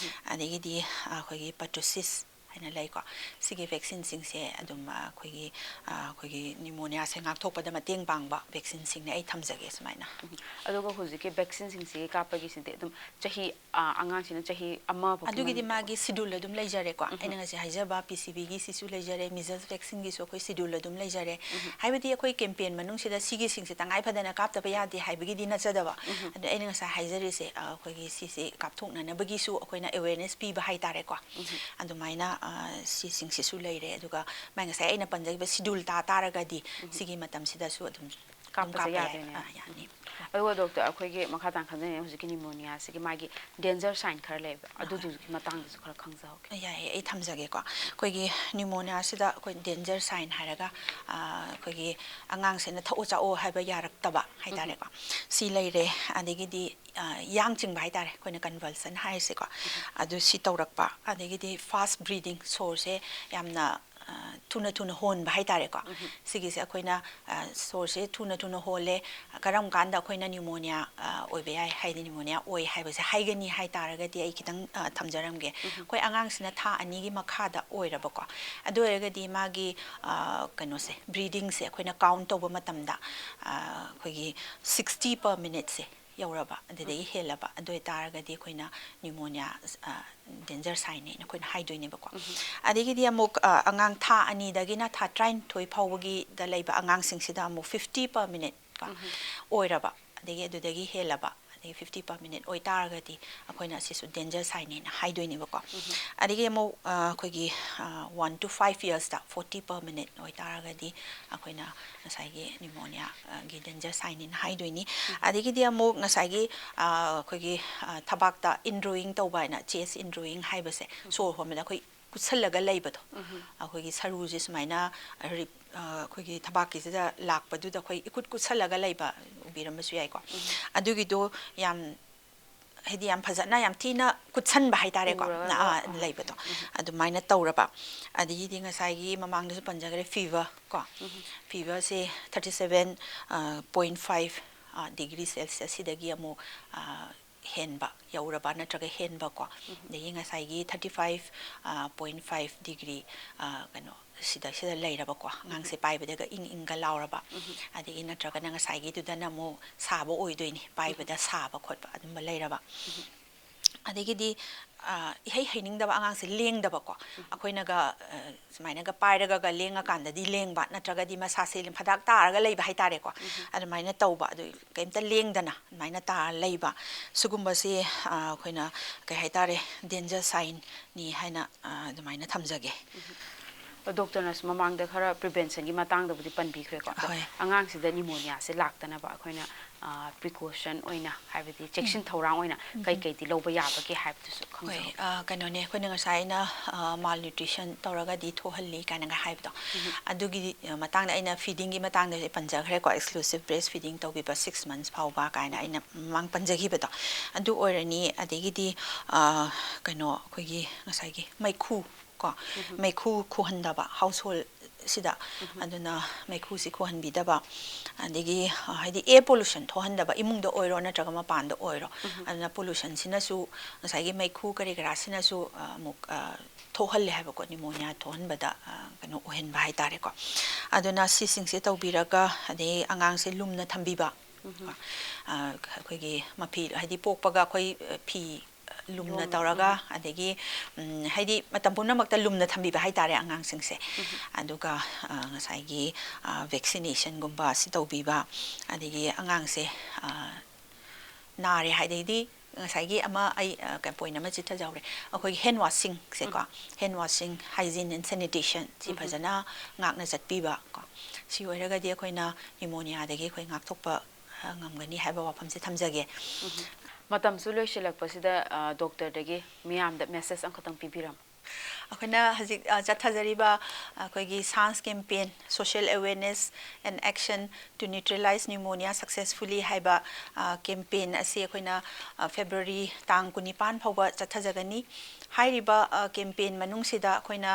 ꯑꯗꯒꯤꯗꯤ, ꯑ, ꯑꯩꯈꯣꯏꯒꯤ pertussis ꯍꯥꯏꯅ ꯂꯩꯀꯣ꯫ ꯁꯤꯒꯤ vaccineꯁꯤꯡꯁꯦ ꯑꯗꯨꯝ, ꯑ, ꯑꯩꯈꯣꯏꯒꯤ, ꯑ, ꯑꯩꯈꯣꯏꯒꯤ pneumoniaꯁꯦ ꯉꯥꯛꯊꯣꯛꯄꯗ ꯃꯇꯦꯡ ꯄꯥꯡꯕ vaccineꯁꯤꯡꯅꯦ ꯑꯩ ꯊꯝꯖꯒꯦ ꯁꯨꯃꯥꯏꯅ꯫ ꯎꯝ꯫ ꯑꯗꯨꯒ ꯍꯧꯖꯤꯛꯀꯤ vaccineꯁꯤꯡꯁꯤꯒꯤ ꯀꯥꯞꯄꯒꯤꯁꯤꯗꯤ ꯑꯗꯨꯝ ꯆꯍꯤ, ꯑ, ꯑꯉꯥꯡꯁꯤꯅ ꯆꯍꯤ ꯑꯃ ꯐꯥꯎꯒꯤ ꯑꯗꯨꯒꯤꯗꯤ ꯃꯅꯨꯡꯗ꯫ ꯃꯥꯒꯤ schedule ꯑꯗꯨꯝ ꯂꯩꯖꯔꯦꯀꯣ꯫ ꯎꯝ꯫ ꯑꯩꯅ ꯉꯁꯤ ꯍꯥꯏꯖꯕ P C Vꯒꯤ ꯁꯤꯁꯨ ꯂꯩꯖꯔꯦ, measles vaccineꯒꯤꯁꯨ ꯑꯩꯈꯣꯏ schedule ꯑꯗꯨꯝ ꯂꯩꯖꯔꯦ꯫ ꯎꯝ꯫ ꯍꯥꯏꯕꯗꯤ ꯑꯩꯈꯣꯏ campaign ꯃꯅꯨꯡꯁꯤꯗ ꯁꯤꯒꯤꯁꯤꯡꯁꯦ ꯇꯉꯥꯏ ꯐꯗꯅ ꯀꯥꯞꯇꯕ ꯌꯥꯗꯦ ꯍꯥꯏꯕꯒꯤꯗꯤ ꯅꯠꯆꯗꯕ꯫ ꯎꯝ꯫ ꯑꯗꯣ ꯑꯩꯅ ꯉꯁꯥꯏ ꯍꯥꯏꯖꯔꯤꯁꯦ, ꯑ, ꯑꯩꯈꯣꯏꯒꯤ ꯁꯤꯁꯦ ꯀꯥꯞꯊꯣꯛꯅꯅꯕꯒꯤꯁꯨ ꯑꯩꯈꯣꯏꯅ awareness ꯄꯤꯕ ꯍꯥꯏꯇꯥꯔꯦꯀꯣ꯫ ꯎꯝ꯫ ꯑꯗꯨꯃꯥꯏꯅ, ꯑ, ꯁꯤꯁꯤꯡꯁꯤꯁꯨ ꯂꯩꯔꯦ꯫ ꯑꯗꯨꯒ ꯃꯥꯏ ꯉꯁꯥꯏ ꯑꯩꯅ ꯄꯟꯖꯈꯤꯕ schedule ꯇꯥ ꯇꯥꯔꯒꯗꯤ ꯎꯝ꯫ ꯁꯤꯒꯤ ꯃꯇꯝꯁꯤꯗ ꯁꯤꯗꯁꯨ ꯑꯗꯨꯝ, ꯑꯗꯨꯝ ꯀꯥꯞꯄꯁꯦ ꯀꯥꯞꯄ ꯌꯥꯏ꯫ ꯌꯥꯗꯣꯏꯅꯦ꯫ ꯑꯥ, ꯌꯥꯅꯤ꯫ ꯎꯝ꯫ ꯑꯗꯨꯒ ꯗꯣꯛꯇꯔ, ꯑꯩꯈꯣꯏꯒꯤ ꯃꯈꯥ ꯇꯥꯅ ꯈꯪꯖꯅꯤꯡꯉꯤ, ꯍꯧꯖꯤꯛꯀꯤ pneumoniaꯁꯤꯒꯤ ꯃꯥꯒꯤ danger sign ꯈꯔ ꯂꯩꯕ, ꯑꯥ, ꯑꯗꯨꯗꯨꯒꯤ ꯃꯇꯥꯡꯗꯁꯨ ꯈꯔ ꯈꯪꯖꯍꯧꯒꯦ꯫ ꯌꯥꯏꯌꯦ, ꯑꯩ ꯊꯝꯖꯒꯦꯀꯣ꯫ ꯑꯩꯈꯣꯏꯒꯤ pneumoniaꯁꯤꯗ ꯑꯩꯈꯣꯏ danger sign ꯍꯥꯏꯔꯒ, ꯑꯥ, ꯑꯩꯈꯣꯏꯒꯤ ꯑꯉꯥꯡꯁꯤꯅ ꯊꯛꯑꯣ ꯆꯥꯑꯣ ꯍꯥꯏꯕ ꯌꯥꯔꯛꯇꯕ ꯍꯥꯏꯇꯥꯔꯦꯀꯣ꯫ ꯎꯝ꯫ ꯁꯤ ꯂꯩꯔꯦ꯫ ꯑꯗꯒꯤꯗꯤ, ꯑꯥ, ꯌꯥꯡ ꯆꯤꯡꯕ ꯍꯥꯏꯇꯥꯔꯦ, ꯑꯩꯈꯣꯏꯅ convulsion ꯍꯥꯏꯔꯤꯁꯦꯀꯣ꯫ ꯎꯝ꯫ ꯑꯗꯨ ꯁꯤ ꯇꯧꯔꯛꯄ꯫ ꯑꯗꯒꯤꯗꯤ fast breathing, ꯁꯣꯔꯁꯦ ꯌꯥꯝꯅ, ꯑ, ꯊꯨꯅ ꯊꯨꯅ ꯍꯣꯟꯕ ꯍꯥꯏꯇꯥꯔꯦꯀꯣ꯫ ꯎꯝ꯫ ꯁꯤꯒꯤꯁꯦ ꯑꯩꯈꯣꯏꯅ, ꯑ, ꯁꯣꯔꯁꯦ ꯊꯨꯅ ꯊꯨꯅ ꯍꯣꯜꯂꯦ, ꯀꯔꯝ ꯀꯥꯟꯗ ꯑꯩꯈꯣꯏꯅ pneumonia, ꯑ, ꯑꯣꯏꯕ ꯌꯥꯏ, ꯍꯥꯏꯗꯤ pneumonia ꯑꯣꯏ ꯍꯥꯏꯕꯁꯦ ꯍꯥꯏꯒꯅꯤ ꯍꯥꯏ ꯇꯥꯔꯒꯗꯤ ꯑꯩ ꯈꯤꯇꯪ, ꯑ, ꯊꯝꯖꯔꯝꯒꯦ꯫ ꯎꯝ꯫ ꯑꯩꯈꯣꯏ ꯑꯉꯥꯡꯁꯤꯅ ꯊꯥ ꯑꯅꯤꯒꯤ ꯃꯈꯥꯗ ꯑꯣꯏꯔꯕꯀꯣ, ꯑꯗꯨ ꯑꯣꯏꯔꯒꯗꯤ ꯃꯥꯒꯤ, ꯑ, ꯀꯩꯅꯣꯁꯦ, breathingꯁꯦ ꯑꯩꯈꯣꯏꯅ count ꯇꯧꯕ ꯃꯇꯝꯗ, ꯑ, ꯑꯩꯈꯣꯏꯒꯤ sixty per minuteꯁꯦ ꯌꯧꯔꯕ, ꯑꯗꯨꯗꯒꯤ ꯎꯝ꯫ ꯍꯦꯜꯂꯕ, ꯑꯗꯨ ꯑꯣꯏꯇꯥꯔꯒꯗꯤ ꯑꯩꯈꯣꯏꯅ pneumonia, ꯑ, danger signꯅꯦꯅ ꯑꯩꯈꯣꯏꯅ ꯍꯥꯏꯗꯣꯏꯅꯦꯕꯀꯣ꯫ ꯎꯝ꯫ ꯑꯗꯒꯤꯗꯤ ꯑꯃꯨꯛ, ꯑ, ꯑꯉꯥꯡ ꯊꯥ ꯑꯅꯤꯗꯒꯤꯅ ꯊꯥ ꯇꯔꯥꯅꯤꯊꯣꯏ ꯐꯥꯎꯕꯒꯤꯗ ꯂꯩꯕ ꯑꯉꯥꯡꯁꯤꯡꯁꯤꯗ ꯑꯃꯨꯛ fifty per minute ꯀꯣ ꯎꯝ꯫ ꯑꯣꯏꯔꯕ, ꯑꯗꯒꯤ ꯑꯗꯨꯗꯒꯤ ꯍꯦꯜꯂꯕ, ꯑꯗꯒꯤ fifty per minute ꯑꯣꯏꯇꯥꯔꯒꯗꯤ ꯑꯩꯈꯣꯏꯅ ꯑꯁꯤꯁꯨ danger signꯅꯦꯅ ꯍꯥꯏꯗꯣꯏꯅꯦꯕꯀꯣ꯫ ꯎꯝ꯫ ꯑꯗꯒꯤ ꯑꯃꯨꯛ, ꯑ, ꯑꯩꯈꯣꯏꯒꯤ, ꯑ, one to five yearsꯇ forty per minute ꯑꯣꯏꯇꯥꯔꯒꯗꯤ ꯑꯩꯈꯣꯏꯅ ꯉꯁꯥꯏꯒꯤ pneumonia, ꯑ, ꯒꯤ danger signꯅꯦꯅ ꯍꯥꯏꯗꯣꯏꯅꯤ꯫ ꯎꯝ꯫ ꯑꯗꯒꯤꯗꯤ ꯑꯃꯨꯛ ꯉꯁꯥꯏꯒꯤ, ꯑ, ꯑꯩꯈꯣꯏꯒꯤ, ꯑ, ꯊꯕꯥꯛꯇ indrawing ꯇꯧꯕ ꯍꯥꯏꯅ, chest indrawing ꯍꯥꯏꯕꯁꯦ, ꯎꯝ꯫ ꯁꯣꯔ ꯍꯣꯟꯕꯗ ꯑꯩꯈꯣꯏ ꯀꯨꯠꯁꯜꯂꯒ ꯂꯩꯕꯗꯣ, ꯎꯝ꯫ ꯑꯩꯈꯣꯏꯒꯤ ꯁꯔꯨꯁꯦ ꯁꯨꯃꯥꯏꯅ ꯔꯤ-, ꯑ, ꯑꯩꯈꯣꯏꯒꯤ ꯊꯕꯥꯛꯀꯤꯁꯤꯗ ꯂꯥꯛꯄꯗꯨꯗ ꯑꯩꯈꯣꯏ ꯏꯀꯨꯠ ꯀꯨꯠꯁꯜꯂꯒ ꯂꯩꯕ ꯎꯕꯤꯔꯝꯕꯁꯨ ꯌꯥꯏꯀꯣ꯫ ꯎꯝ꯫ ꯑꯗꯨꯒꯤꯗꯣ ꯌꯥꯝ, ꯍꯥꯏꯗꯤ ꯌꯥꯝ ꯐꯖꯅ, ꯌꯥꯝ ꯊꯤꯅ ꯀꯨꯠꯁꯟꯕ ꯍꯥꯏꯇꯥꯔꯦꯀꯣ꯫ ꯎꯔꯒ, ꯑꯥ, ꯑꯥ꯫ ꯂꯩꯕꯗꯣ꯫ ꯎꯝ꯫ ꯑꯗꯨꯃꯥꯏꯅ ꯇꯧꯔꯕ꯫ ꯑꯗꯒꯤꯗꯤ ꯉꯁꯥꯏꯒꯤ ꯃꯃꯥꯡꯗꯁꯨ ꯄꯟꯖꯈ꯭ꯔꯦ, fever ꯀꯣ꯫ ꯎꯝ꯫ Feverꯁꯦ thirty seven, ꯑ, point five ꯗꯤꯒ꯭ꯔꯤ ꯁꯦꯜꯁꯤꯌꯁ ꯁꯤꯗꯒꯤ ꯑꯃꯨꯛ ꯍꯦꯟꯕ ꯌꯧꯔꯕ ꯅꯠꯇ꯭ꯔꯒ ꯍꯦꯟꯕꯀꯣ, ꯑꯗꯒꯤ ꯉꯁꯥꯏꯒꯤ thirty five point five degree ꯀꯩꯅꯣ ꯁꯤꯗ ꯁꯤꯗ ꯂꯩꯔꯕꯀꯣ, ꯑꯉꯥꯡꯁꯦ ꯄꯥꯏꯕꯗꯒ ꯏꯪ ꯏꯪꯒ ꯂꯥꯎꯔꯕ, ꯑꯗꯒꯤ ꯅꯠꯇ꯭ꯔꯒꯅ ꯉꯁꯥꯏꯒꯤꯗꯨꯗꯅ ꯑꯃꯨꯛ ꯁꯥꯕ ꯑꯣꯏꯗꯣꯏꯅꯤ, ꯄꯥꯏꯕꯗ ꯁꯥꯕ ꯈꯣꯠꯄ ꯑꯗꯨꯝꯕ ꯂꯩꯔꯕ꯫ ꯑꯗꯒꯤꯗꯤ ꯏꯍꯩ ꯍꯩꯅꯤꯡꯗꯕ ꯑꯉꯥꯡꯁꯦ ꯂꯦꯡꯗꯕꯀꯣ, ꯑꯩꯈꯣꯏꯅꯒ ꯁꯨꯃꯥꯏꯅꯒ ꯄꯥꯏꯔꯒꯒ ꯂꯦꯡꯉꯀꯥꯟꯗꯗꯤ ꯂꯦꯡꯕ, ꯅꯠꯇ꯭ꯔꯒꯗꯤ ꯃꯁꯥꯁꯦ ꯐꯗꯥꯛ ꯇꯥꯔꯒ ꯂꯩꯕ ꯍꯥꯏꯇꯥꯔꯦꯀꯣ, ꯑꯗꯨꯃꯥꯏꯅ ꯇꯧꯕ, ꯑꯗꯨ ꯀꯩꯝꯇ ꯂꯦꯡꯗꯅ ꯑꯗꯨꯃꯥꯏꯅ ꯇꯥꯔ ꯂꯩꯕ, ꯁꯤꯒꯨꯝꯕꯁꯤ ꯑꯩꯈꯣꯏꯅ ꯀꯩ ꯍꯥꯏꯇꯥꯔꯦ, ꯗꯦꯟꯖꯔ ꯁꯥꯏꯟꯅꯤ ꯍꯥꯏꯅ ꯑꯗꯨꯃꯥꯏꯅ ꯊꯝꯖꯒꯦ꯫ ꯗꯣꯛꯇꯔꯅꯁꯨ ꯃꯃꯥꯡꯗ ꯈꯔ ꯄ꯭ꯔꯤꯚꯦꯟꯁꯟꯒꯤ ꯃꯇꯥꯡꯗꯕꯨꯗꯤ ꯄꯟꯕꯤꯈ꯭ꯔꯦꯀꯣ, ꯑꯗꯣ ꯍꯣꯏ꯫ ꯑꯉꯥꯡꯁꯤꯗ ꯅꯤꯃꯣꯅꯤꯌꯥꯁꯦ ꯂꯥꯛꯇꯅꯕ ꯑꯩꯈꯣꯏꯅ ꯄ꯭ꯔꯤꯀꯣꯁꯟ ꯑꯣꯏꯅ, ꯍꯥꯏꯕꯗꯤ ꯆꯦꯛꯁꯤꯟ ꯊꯧꯔꯥꯡ ꯑꯣꯏꯅ ꯀꯩ ꯀꯩꯗꯤ ꯂꯧꯕ ꯌꯥꯕꯒꯦ ꯍꯥꯏꯕꯗꯨꯁꯨ ꯍꯣꯏ꯫ ꯈꯪꯖꯍꯧꯒꯦ꯫ ꯀꯩꯅꯣꯅꯦ, ꯑꯩꯈꯣꯏꯅ ꯉꯁꯥꯏ ꯑꯩꯅ ꯃꯥꯜ ꯅ꯭ꯌꯨꯇ꯭ꯔꯤꯁꯟ ꯇꯧꯔꯒꯗꯤ ꯊꯣꯛꯍꯜꯂꯤ ꯀꯥꯏꯅꯒ ꯍꯥꯏꯕꯗꯣ, ꯑꯗꯨꯒꯤ ꯃꯇꯥꯡꯗ ꯑꯩꯅ ꯐꯤꯗꯤꯡꯒꯤ ꯃꯇꯥꯡꯗ ꯑꯩ ꯄꯟꯖꯈ꯭ꯔꯦꯀꯣ, ꯑꯦꯛꯁꯀ꯭ꯂꯨꯁꯤꯞ ꯕ꯭ꯔꯦꯁ ꯐꯤꯗꯤꯡ ꯇꯧꯕꯤꯕ ꯁꯤꯛꯁ ꯃꯟꯁ ꯐꯥꯎꯕ ꯀꯥꯏꯅ ꯑꯩꯅ ꯃꯃꯥꯡ ꯄꯟꯖꯈꯤꯕꯗꯣ, ꯑꯗꯨ ꯑꯣꯏꯔꯅꯤ꯫ ꯑꯗꯒꯤꯗꯤ ꯀꯩꯅꯣ, ꯑꯩꯈꯣꯏꯒꯤ ꯉꯁꯥꯏꯒꯤ ꯃꯩꯈꯨ ꯀꯣ, ꯃꯩꯈꯨ ꯈꯨꯍꯟꯗꯕ ꯍꯥꯎꯁꯍꯣꯜ ꯁꯤꯗ, ꯑꯗꯨꯅ ꯃꯩꯈꯨꯁꯤ ꯈꯨꯍꯟꯕꯤꯗꯕ, ꯑꯗꯒꯤ ꯍꯥꯏꯗꯤ ꯑꯦꯌꯔ ꯄꯣꯂꯨꯁꯟ ꯊꯣꯛꯍꯟꯗꯕ, ꯏꯃꯨꯡꯗ ꯑꯣꯏꯔꯣ ꯅꯠꯇ꯭ꯔꯒ ꯃꯄꯥꯟꯗ ꯑꯣꯏꯔꯣ, ꯑꯗꯨꯅ ꯄꯣꯂꯨꯁꯟꯁꯤꯅꯁꯨ ꯉꯁꯥꯏꯒꯤ ꯃꯩꯈꯨ ꯀꯔꯤ ꯀꯔꯥꯁꯤꯅꯁꯨ ꯑꯃꯨꯛ ꯊꯣꯛꯍꯜꯂꯦ ꯍꯥꯏꯕꯀꯣ, ꯅꯤꯃꯣꯅꯤꯌꯥ ꯊꯣꯛꯍꯟꯕꯗ ꯀꯩꯅꯣ ꯑꯣꯏꯍꯟꯕ ꯍꯥꯏꯇꯥꯔꯦꯀꯣ꯫ ꯑꯗꯨꯅ ꯁꯤꯁꯤꯡꯁꯦ ꯇꯧꯕꯤꯔꯒ, ꯑꯗꯩ ꯑꯉꯥꯡꯁꯦ ꯂꯨꯝꯅ ꯊꯝꯕꯤꯕ, ꯑꯩꯈꯣꯏꯒꯤ ꯃꯐꯤ, ꯍꯥꯏꯗꯤ ꯄꯣꯛꯄꯒ ꯑꯩꯈꯣꯏ ꯐꯤ ꯂꯨꯝꯅ ꯇꯧꯔꯒ, ꯑꯗꯒꯤ ꯍꯥꯏꯗꯤ ꯃꯇꯝ ꯄꯨꯝꯅꯃꯛꯇ ꯂꯨꯝꯅ ꯊꯝꯕꯤꯕ ꯍꯥꯏꯇꯥꯔꯦ ꯑꯉꯥꯡꯁꯤꯡꯁꯦ꯫ ꯑꯗꯨꯒ ꯉꯁꯥꯏꯒꯤ ꯚꯦꯛꯁꯤꯅꯦꯁꯟꯒꯨꯝꯕ ꯁꯤ ꯇꯧꯕꯤꯕ, ꯑꯗꯒꯤ ꯑꯉꯥꯡꯁꯦ ꯅꯥꯔꯦ ꯍꯥꯏꯗꯩꯗꯤ, ꯉꯁꯥꯏꯒꯤ ꯑꯃ ꯑꯩ ꯄꯣꯏꯟ ꯑꯃ ꯆꯤꯠꯊꯖꯍꯧꯔꯦ, ꯑꯩꯈꯣꯏꯒꯤ ꯍꯦꯟ ꯋꯥꯁꯤꯡꯁꯦꯀꯣ, ꯍꯦꯟ ꯋꯥꯁꯤꯡ, ꯍꯥꯏꯖꯤꯟ ꯑꯦꯟ ꯁꯦꯅꯤꯇꯦꯁꯟ ꯁꯤ ꯐꯖꯅ ꯉꯥꯛꯅ ꯆꯠꯄꯤꯕ ꯀꯣ, ꯁꯤ ꯑꯣꯏꯔꯒꯗꯤ ꯑꯩꯈꯣꯏꯅ ꯅꯤꯃꯣꯅꯤꯌꯥꯗꯒꯤ ꯑꯩꯈꯣꯏ ꯉꯥꯛꯊꯣꯛꯄ ꯉꯝꯒꯅꯤ ꯍꯥꯏꯕ ꯋꯥꯐꯝꯁꯦ ꯊꯝꯖꯒꯦ꯫ ꯃꯇꯝꯁꯨ ꯂꯣꯏꯁꯤꯜꯂꯛꯄꯁꯤꯗ ꯗꯣꯛꯇꯔꯗꯒꯤ ꯃꯤꯌꯥꯝꯗ ꯃꯦꯁꯦꯖ ꯑꯃꯈꯛꯇꯪ ꯄꯤꯕꯤꯔꯝꯃꯨ꯫ ꯑꯩꯈꯣꯏꯅ ꯍꯧꯖꯤꯛ ꯆꯠꯊꯖꯔꯤꯕ ꯑꯩꯈꯣꯏꯒꯤ chance campaign, Social Awareness and Action to Neutralize Pneumonia Successfully ꯍꯥꯏꯕ ꯀꯦꯝꯄꯦꯟ ꯑꯁꯤ ꯑꯩꯈꯣꯏꯅ ꯐꯦꯕ꯭ꯔꯨꯋꯥꯔꯤ ꯇꯥꯡ ꯀꯨꯟꯅꯤꯄꯥꯟ ꯐꯥꯎꯕ ꯆꯠꯊꯖꯒꯅꯤ꯫ ꯍꯥꯏꯔꯤꯕ ꯀꯦꯝꯄꯦꯟ ꯃꯅꯨꯡꯁꯤꯗ ꯑꯩꯈꯣꯏꯅ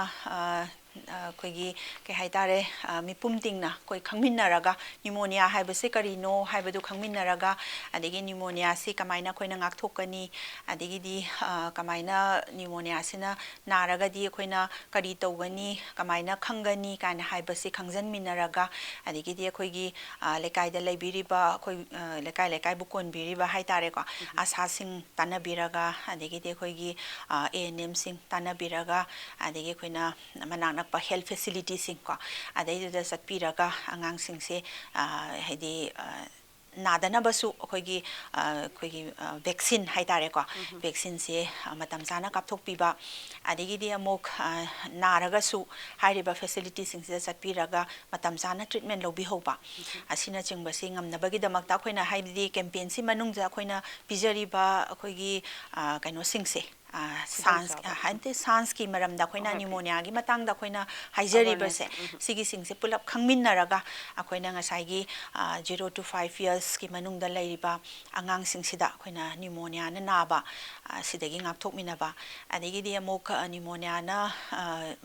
ꯑꯩꯈꯣꯏꯒꯤ ꯀꯩ ꯍꯥꯏꯇꯥꯔꯦ, ꯃꯤꯄꯨꯝ ꯇꯤꯡꯅ ꯑꯩꯈꯣꯏ ꯈꯪꯃꯤꯟꯅꯔꯒ, ꯅ꯭ꯌꯨꯃꯣꯅꯤꯌꯥ ꯍꯥꯏꯕꯁꯤ ꯀꯔꯤꯅꯣ ꯍꯥꯏꯕꯗꯨ ꯈꯪꯃꯤꯟꯅꯔꯒ, ꯑꯗꯒꯤ ꯅ꯭ꯌꯨꯃꯣꯅꯤꯌꯥꯁꯤ ꯀꯃꯥꯏꯅ ꯑꯩꯈꯣꯏꯅ ꯉꯥꯛꯊꯣꯛꯀꯅꯤ, ꯑꯗꯒꯤꯗꯤ ꯀꯃꯥꯏꯅ ꯅ꯭ꯌꯨꯃꯣꯅꯤꯌꯥꯁꯤꯅ ꯅꯥꯔꯒꯗꯤ ꯑꯩꯈꯣꯏꯅ ꯀꯔꯤ ꯇꯧꯒꯅꯤ, ꯀꯃꯥꯏꯅ ꯈꯪꯒꯅꯤ ꯀꯥꯏꯅ ꯍꯥꯏꯕꯁꯤ ꯈꯪꯖꯟꯃꯤꯟꯅꯔꯒ, ꯑꯗꯒꯤꯗꯤ ꯑꯩꯈꯣꯏꯒꯤ ꯂꯩꯀꯥꯏꯗ ꯂꯩꯕꯤꯔꯤꯕ ꯑꯩꯈꯣꯏ ꯂꯩꯀꯥꯏ ꯂꯩꯀꯥꯏꯕꯨ ꯀꯣꯟꯕꯤꯔꯤꯕ ꯍꯥꯏ ꯇꯥꯔꯦꯀꯣ, ꯑꯁꯥꯁꯤꯡ ꯇꯥꯟꯅꯕꯤꯔꯒ, ꯑꯗꯒꯤꯗꯤ ꯑꯩꯈꯣꯏꯒꯤ ꯑꯦ ꯑꯦꯟ ꯑꯦꯝꯁꯤꯡ ꯇꯥꯟꯅꯕꯤꯔꯒ, ꯑꯗꯒꯤ ꯑꯩꯈꯣꯏꯅ ꯃꯅꯥꯛ ꯅꯛꯄ ꯍꯦꯜꯊ ꯐꯦꯁꯤꯂꯤꯇꯤꯁꯤꯡ ꯀꯣ, ꯑꯗꯩꯗꯨꯗ ꯆꯠꯄꯤꯔꯒ ꯑꯉꯥꯡꯁꯤꯡꯁꯦ ꯍꯥꯏꯗꯤ ꯅꯥꯗꯅꯕꯁꯨ ꯑꯩꯈꯣꯏꯒꯤ ꯑꯩꯈꯣꯏꯒꯤ ꯚꯦꯛꯁꯤꯟ ꯍꯥꯏ ꯇꯥꯔꯦꯀꯣ, ꯚꯦꯛꯁꯤꯟꯁꯦ ꯃꯇꯝ ꯆꯥꯅ ꯀꯥꯞꯊꯣꯛꯄꯤꯕ, ꯑꯗꯒꯤꯗꯤ ꯑꯃꯨꯛ ꯅꯥꯔꯒꯁꯨ ꯍꯥꯏꯔꯤꯕ ꯐꯦꯁꯤꯂꯤꯇꯤꯁꯤꯡꯁꯤꯗ ꯆꯠꯄꯤꯔꯒ ꯃꯇꯝ ꯆꯥꯅ ꯇ꯭ꯔꯤꯠꯃꯦꯟ ꯂꯧꯕꯤꯍꯧꯕ ꯑꯁꯤꯅꯆꯤꯡꯕꯁꯤ ꯉꯝꯅꯕꯒꯤꯗꯃꯛꯇ ꯑꯩꯈꯣꯏꯅ ꯍꯥꯏꯕꯗꯤ ꯀꯦꯝꯄꯦꯟꯁꯤ ꯃꯅꯨꯡꯗ ꯑꯩꯈꯣꯏꯅ ꯄꯤꯖꯔꯤꯕ ꯑꯩꯈꯣꯏꯒꯤ ꯀꯩꯅꯣꯁꯤꯡꯁꯦ, ꯁꯥꯟꯁ ꯍꯥꯏꯗꯤ ꯁꯥꯟꯁꯀꯤ ꯃꯔꯝꯗ ꯑꯩꯈꯣꯏꯅ ꯅ꯭ꯌꯨꯃꯣꯅꯤꯌꯥꯒꯤ ꯃꯇꯥꯡꯗ ꯑꯩꯈꯣꯏꯅ ꯍꯥꯏꯖꯔꯤꯕꯁꯦ, ꯁꯤꯒꯤꯁꯤꯡꯁꯦ ꯄꯨꯂꯞ ꯈꯪꯃꯤꯟꯅꯔꯒ ꯑꯩꯈꯣꯏꯅ ꯉꯁꯥꯏꯒꯤ ꯖꯤꯔꯣ ꯇꯨ ꯐꯥꯏꯚ ꯌꯔꯁꯀꯤ ꯃꯅꯨꯡꯗ ꯂꯩꯔꯤꯕ ꯑꯉꯥꯡꯁꯤꯡꯁꯤꯗ ꯑꯩꯈꯣꯏꯅ ꯅ꯭ꯌꯨꯃꯣꯅꯤꯌꯥꯅ ꯅꯥꯕ ꯁꯤꯗꯒꯤ ꯉꯥꯛꯊꯣꯛꯃꯤꯟꯅꯕ, ꯑꯗꯒꯤꯗꯤ ꯑꯃꯨꯛ ꯅ꯭ꯌꯨꯃꯣꯅꯤꯌꯥꯅ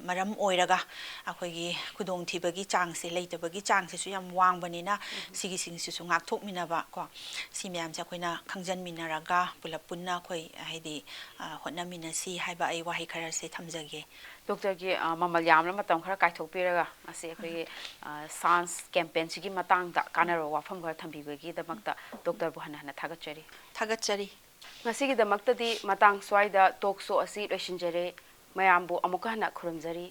ꯃꯔꯝ ꯑꯣꯏꯔꯒ ꯑꯩꯈꯣꯏꯒꯤ ꯈꯨꯗꯣꯡꯊꯤꯕꯒꯤ ꯆꯥꯡꯁꯦ, ꯂꯩꯇꯕꯒꯤ ꯆꯥꯡꯁꯤꯁꯨ ꯌꯥꯝ ꯋꯥꯡꯕꯅꯤꯅ, ꯁꯤꯒꯤꯁꯤꯡꯁꯤꯁꯨ ꯉꯥꯛꯊꯣꯛꯃꯤꯟꯅꯕ ꯀꯣ, ꯁꯤ ꯃꯌꯥꯝꯁꯦ ꯑꯩꯈꯣꯏꯅ ꯈꯪꯖꯟꯃꯤꯟꯅꯔꯒ ꯄꯨꯂꯞ ꯄꯨꯟꯅ ꯑꯩꯈꯣꯏ ꯍꯥꯏꯗꯤ ꯍꯣꯠꯅꯃꯤꯟꯅꯁꯤ ꯍꯥꯏꯕ ꯑꯩ ꯋꯥꯍꯩ ꯈꯔꯁꯦ ꯊꯝꯖꯒꯦ꯫ ꯗꯣꯛꯇꯔꯒꯤ ꯃꯃꯜ ꯌꯥꯝꯂꯕ ꯃꯇꯝ ꯈꯔ ꯀꯥꯏꯊꯣꯛꯄꯤꯔꯒ ꯉꯁꯤ ꯑꯩꯈꯣꯏꯒꯤ ꯁꯥꯟꯁ ꯀꯦꯝꯄꯦꯟꯁꯤꯒꯤ ꯃꯇꯥꯡꯗ ꯀꯥꯟꯅꯔꯕ ꯋꯥꯐꯝ ꯈꯔ ꯊꯝꯕꯤꯕꯒꯤꯗꯃꯛꯇ ꯗꯣꯛꯇꯔꯕꯨ ꯍꯟꯅ ꯍꯟꯅ ꯊꯥꯒꯠꯆꯔꯤ꯫ ꯊꯥꯒꯠꯆꯔꯤ꯫ ꯉꯁꯤꯒꯤꯗꯃꯛꯇꯗꯤ ꯃꯇꯥꯡ ꯁ꯭ꯋꯥꯏꯗ ꯇꯣꯛ ꯁꯣ ꯑꯁꯤ ꯂꯣꯏꯁꯤꯟꯖꯔꯦ꯫ ꯃꯌꯥꯝꯕꯨ ꯑꯃꯨꯛꯀ ꯍꯟꯅ ꯈꯨꯔꯨꯝꯖꯔꯤ꯫